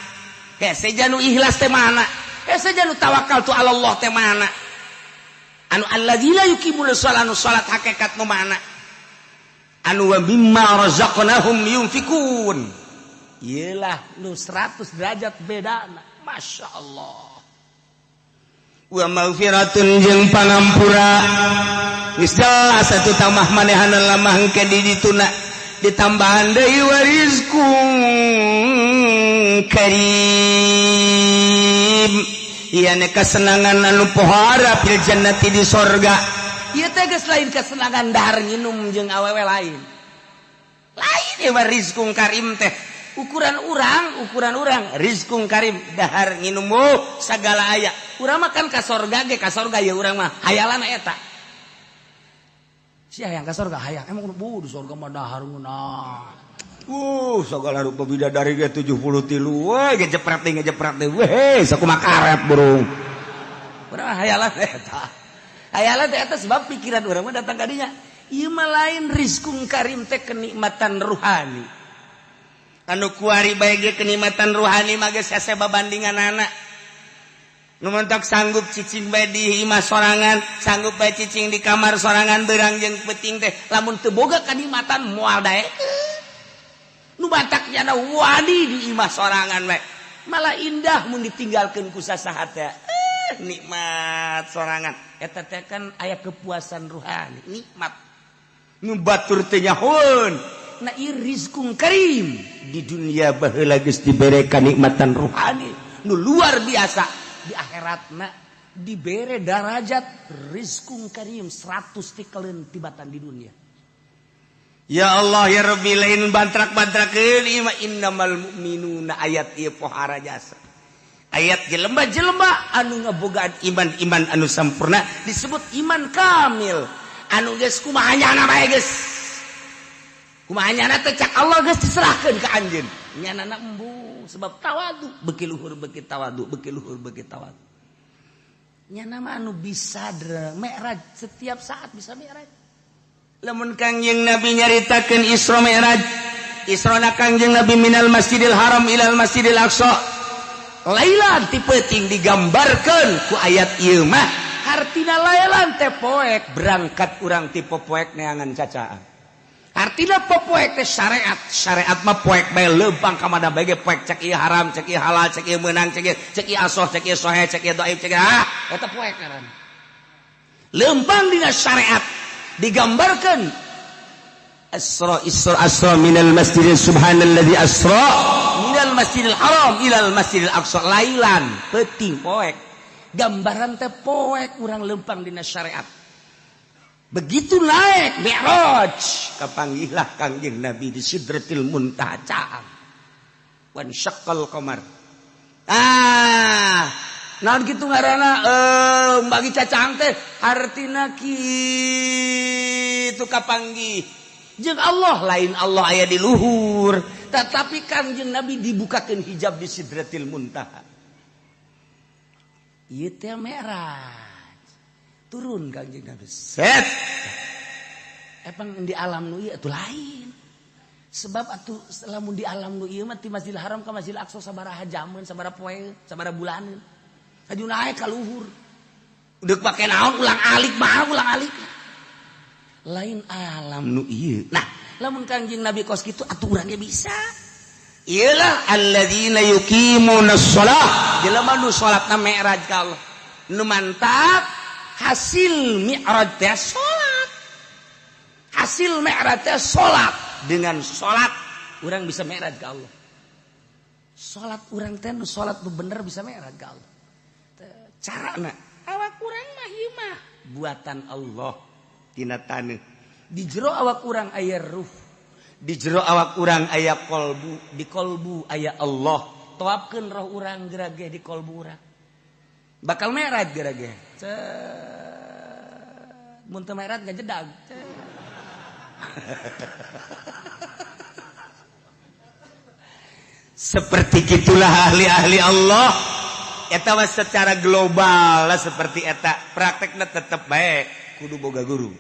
Hese ja nu ikhlas teh mana? Hese ja nu tawakal tu Allah teh mana? Anu alladzina yuqimuna shalah, anu salat hakikat nu mana? Anu wa mimma razaqnahum yunfikun. Iyalah nu 100 derajat bedana. Masya Allah. Wa maghfiratun jeung pangampura. Geus jelas atuh tamah manehana lamah engke di dituna ditambahan deui wa rizqun karim. Ieu ne kasenangan anu pohara fil jannati di sorga. Ieu teh geus lain kesenangan dahar nginum jeung awewe lain. Lain ieu mah rizqun karim teh. Ukuran urang rizqun karim dahar nginum sagala aya. Urang mah kan ka sorga ge ka sorga ya urang mah hayalan eta. Sia hayang ka sorga hayang emang bu di sorga mah dahar ngeunah. Sagala rupa bidadari ge 73 we ngejepret deui ngejepret deui weh sakumaha karet burung. Urang mah hayalan eta. Hayalan teh eta sebab pikiran urang mah datang ka dinya. Ieu mah lain rizqun karim teh kenikmatan ruhani. Anu kuari bae ge kenikmatan ruhani mah geus hese babandinganana. Nu mentok sanggup cicing bae di imah sorangan, sanggup bae cicing di kamar sorangan beurang jeung peuting teh lamun teu boga kanikmatan moal daekeun. Nu batak nyana wadi di imah sorangan bae. Malah indah mun ditinggalkeun ku sasaha teh. Nikmat sorangan. Eta teh kan aya kepuasan ruhani, nikmat. Nu batur teh nyahoeun. Na ieu rizqun karim di dunia baheula geus dibere kanikmatan ruhani nu luar biasa, di akhiratna dibere darajat rizqun karim 100 tikaleun tibatan di dunia. Ya Allah ya Rabbi lain bantrak-bantrakeun ieu mah innamal mu'minuna ayat ieu pohara jasa. Ayat jelema-jelema anu ngabogaan iman-iman anu sampurna disebut iman kamil. Anu geus kumaha nyana bae geus. Kumaha nyana teh cak Allah geus diserahkeun ka anjeun. Nyanana embung sebab tawadu, beuki luhur beuki tawadu, beuki luhur beuki tawadu. Nyana mah anu bisa mi'raj setiap saat bisa mi'raj. Lamun Kangjeng Nabi nyaritakeun Isra Mi'raj, Isra na Kangjeng Nabi minal Masjidil Haram ilal Masjidil Aqsa. Lailan ti peuting digambarkeun ku ayat ieu mah hartina lailan teh poek berangkat urang ti poek neangan cacaan. Artina poek teh syariat, syariat mah poek bae leumpang ka mana bae ge poek cek ieu haram, cek ieu halal, cek ieu meunang, cek ieu asoh, cek ieu soheh, cek ieu dhaif, cek ieu eta poek ngaranna. Leumpang dina syariat digambarkeun Asra Isra Asra minal Masjidil Subhanalladzi asra minal Masjidil Haram ilal Masjidil Aqsa lailan peuting poek. Gambaran teh poek urang leumpang dina syariat. Begitu naik Mi'raj kapanggihlah Kangjeng Nabi di Sidratil Muntaha caang. Wan syaqqal qamar. Naon kitu ngaranna bagi cacang teh hartina kitu kapanggih jeung Allah lain Allah aya di luhur tetapi Kangjeng Nabi dibukakeun hijab di Sidratil Muntaha. Ieu teh Mi'raj. Turun Kangjeng Nabi set. Emang di alam nu ieu atuh lain. Sebab atuh lamun di alam nu ieu mah ti Masjidil Haram ka Masjidil Aqsa sabaraha jameun, sabaraha poe, sabaraha bulaneun. Haju naik ka luhur. Deuk pake naon ulang alik mah ulang alik. Lain alam nu ieu. Nah, lamun Kangjeng Nabi kos kitu atuh urang ge bisa. Iyalah alladzina yuqimuna shalah. Jelema nu salatna mi'raj ka Allah. Nu mantap hasil mi'raj teh salat. Hasil mi'raj teh salat. Dengan salat urang bisa mi'raj ka Allah. Salat urang teh nu salat nu bener bisa mi'raj ka Allah. Carana awak urang mah ieu mah buatan Allah tina taneuh. Di jero awak urang aya ruh, di jero awak urang aya kolbu, di kolbu aya Allah. Toapkeun roh urang gerage di kolbu urang. Bakal mi'raj gerage. Mun teu mi'raj ngajedag. Seperti gitulah ahli-ahli Allah. Eta mah secara global lah seperti eta. Praktekna tetep bae kudu boga guru.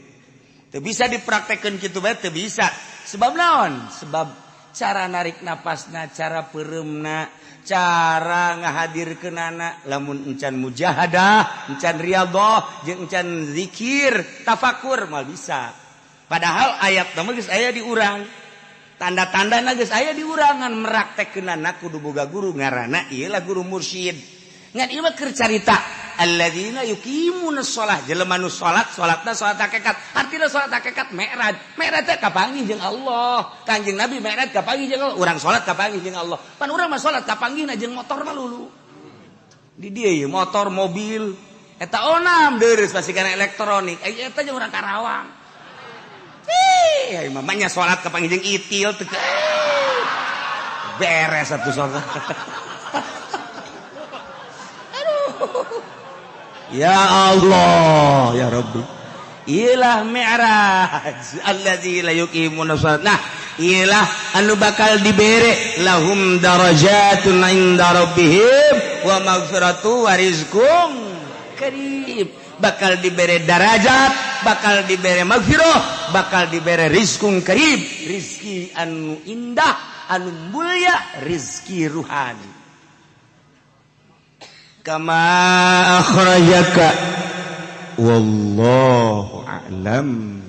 Teu bisa dipraktekkeun kitu bae teu bisa. Sebab naon? Sebab cara narik napasna, cara pereumna, cara ngahadirkeunana, lamun encan mujahadah, encan riyadhah, jeung encan zikir, tafakur moal bisa. Padahal ayat mah geus aya di urang. Tanda-tanda geus aya di urangan meraktekkeunana kudu boga guru ngaranna ieu lah guru mursyid. Ngan ieu mah keur carita alladzina yuqimuna shalah, jelema nu salat, salatna salat hakikat. Artina salat hakikat mi'raj. Mi'raj teh kapanggih jeung Allah. Kanjeng Nabi mi'raj kapanggih jeung Allah. Urang salat kapanggih jeung Allah. Pan urang mah salat kapanggihna jeung motor mah lulu. Di dieu ieu motor, mobil, eta onam deureuss pasti kana elektronik. Eta jeung urang Karawang. Ih, mamanya salat kapanggih jeung itil teu beres atuh salat. Aduh. Ya Allah, ya Rabbi. Iyalah mi'raj allazi la yuqimuna shalat. Nah, iyalah anu bakal dibere lahum darajatun inda rabbihim wa maghfiratu wa rizqum karim. Bakal dibere darajat, bakal dibere maghfirah, bakal dibere rizqum karim, rizki anu indah, anu mulia, rizki ruhani. Kama akhrajaka wallahu a'lam.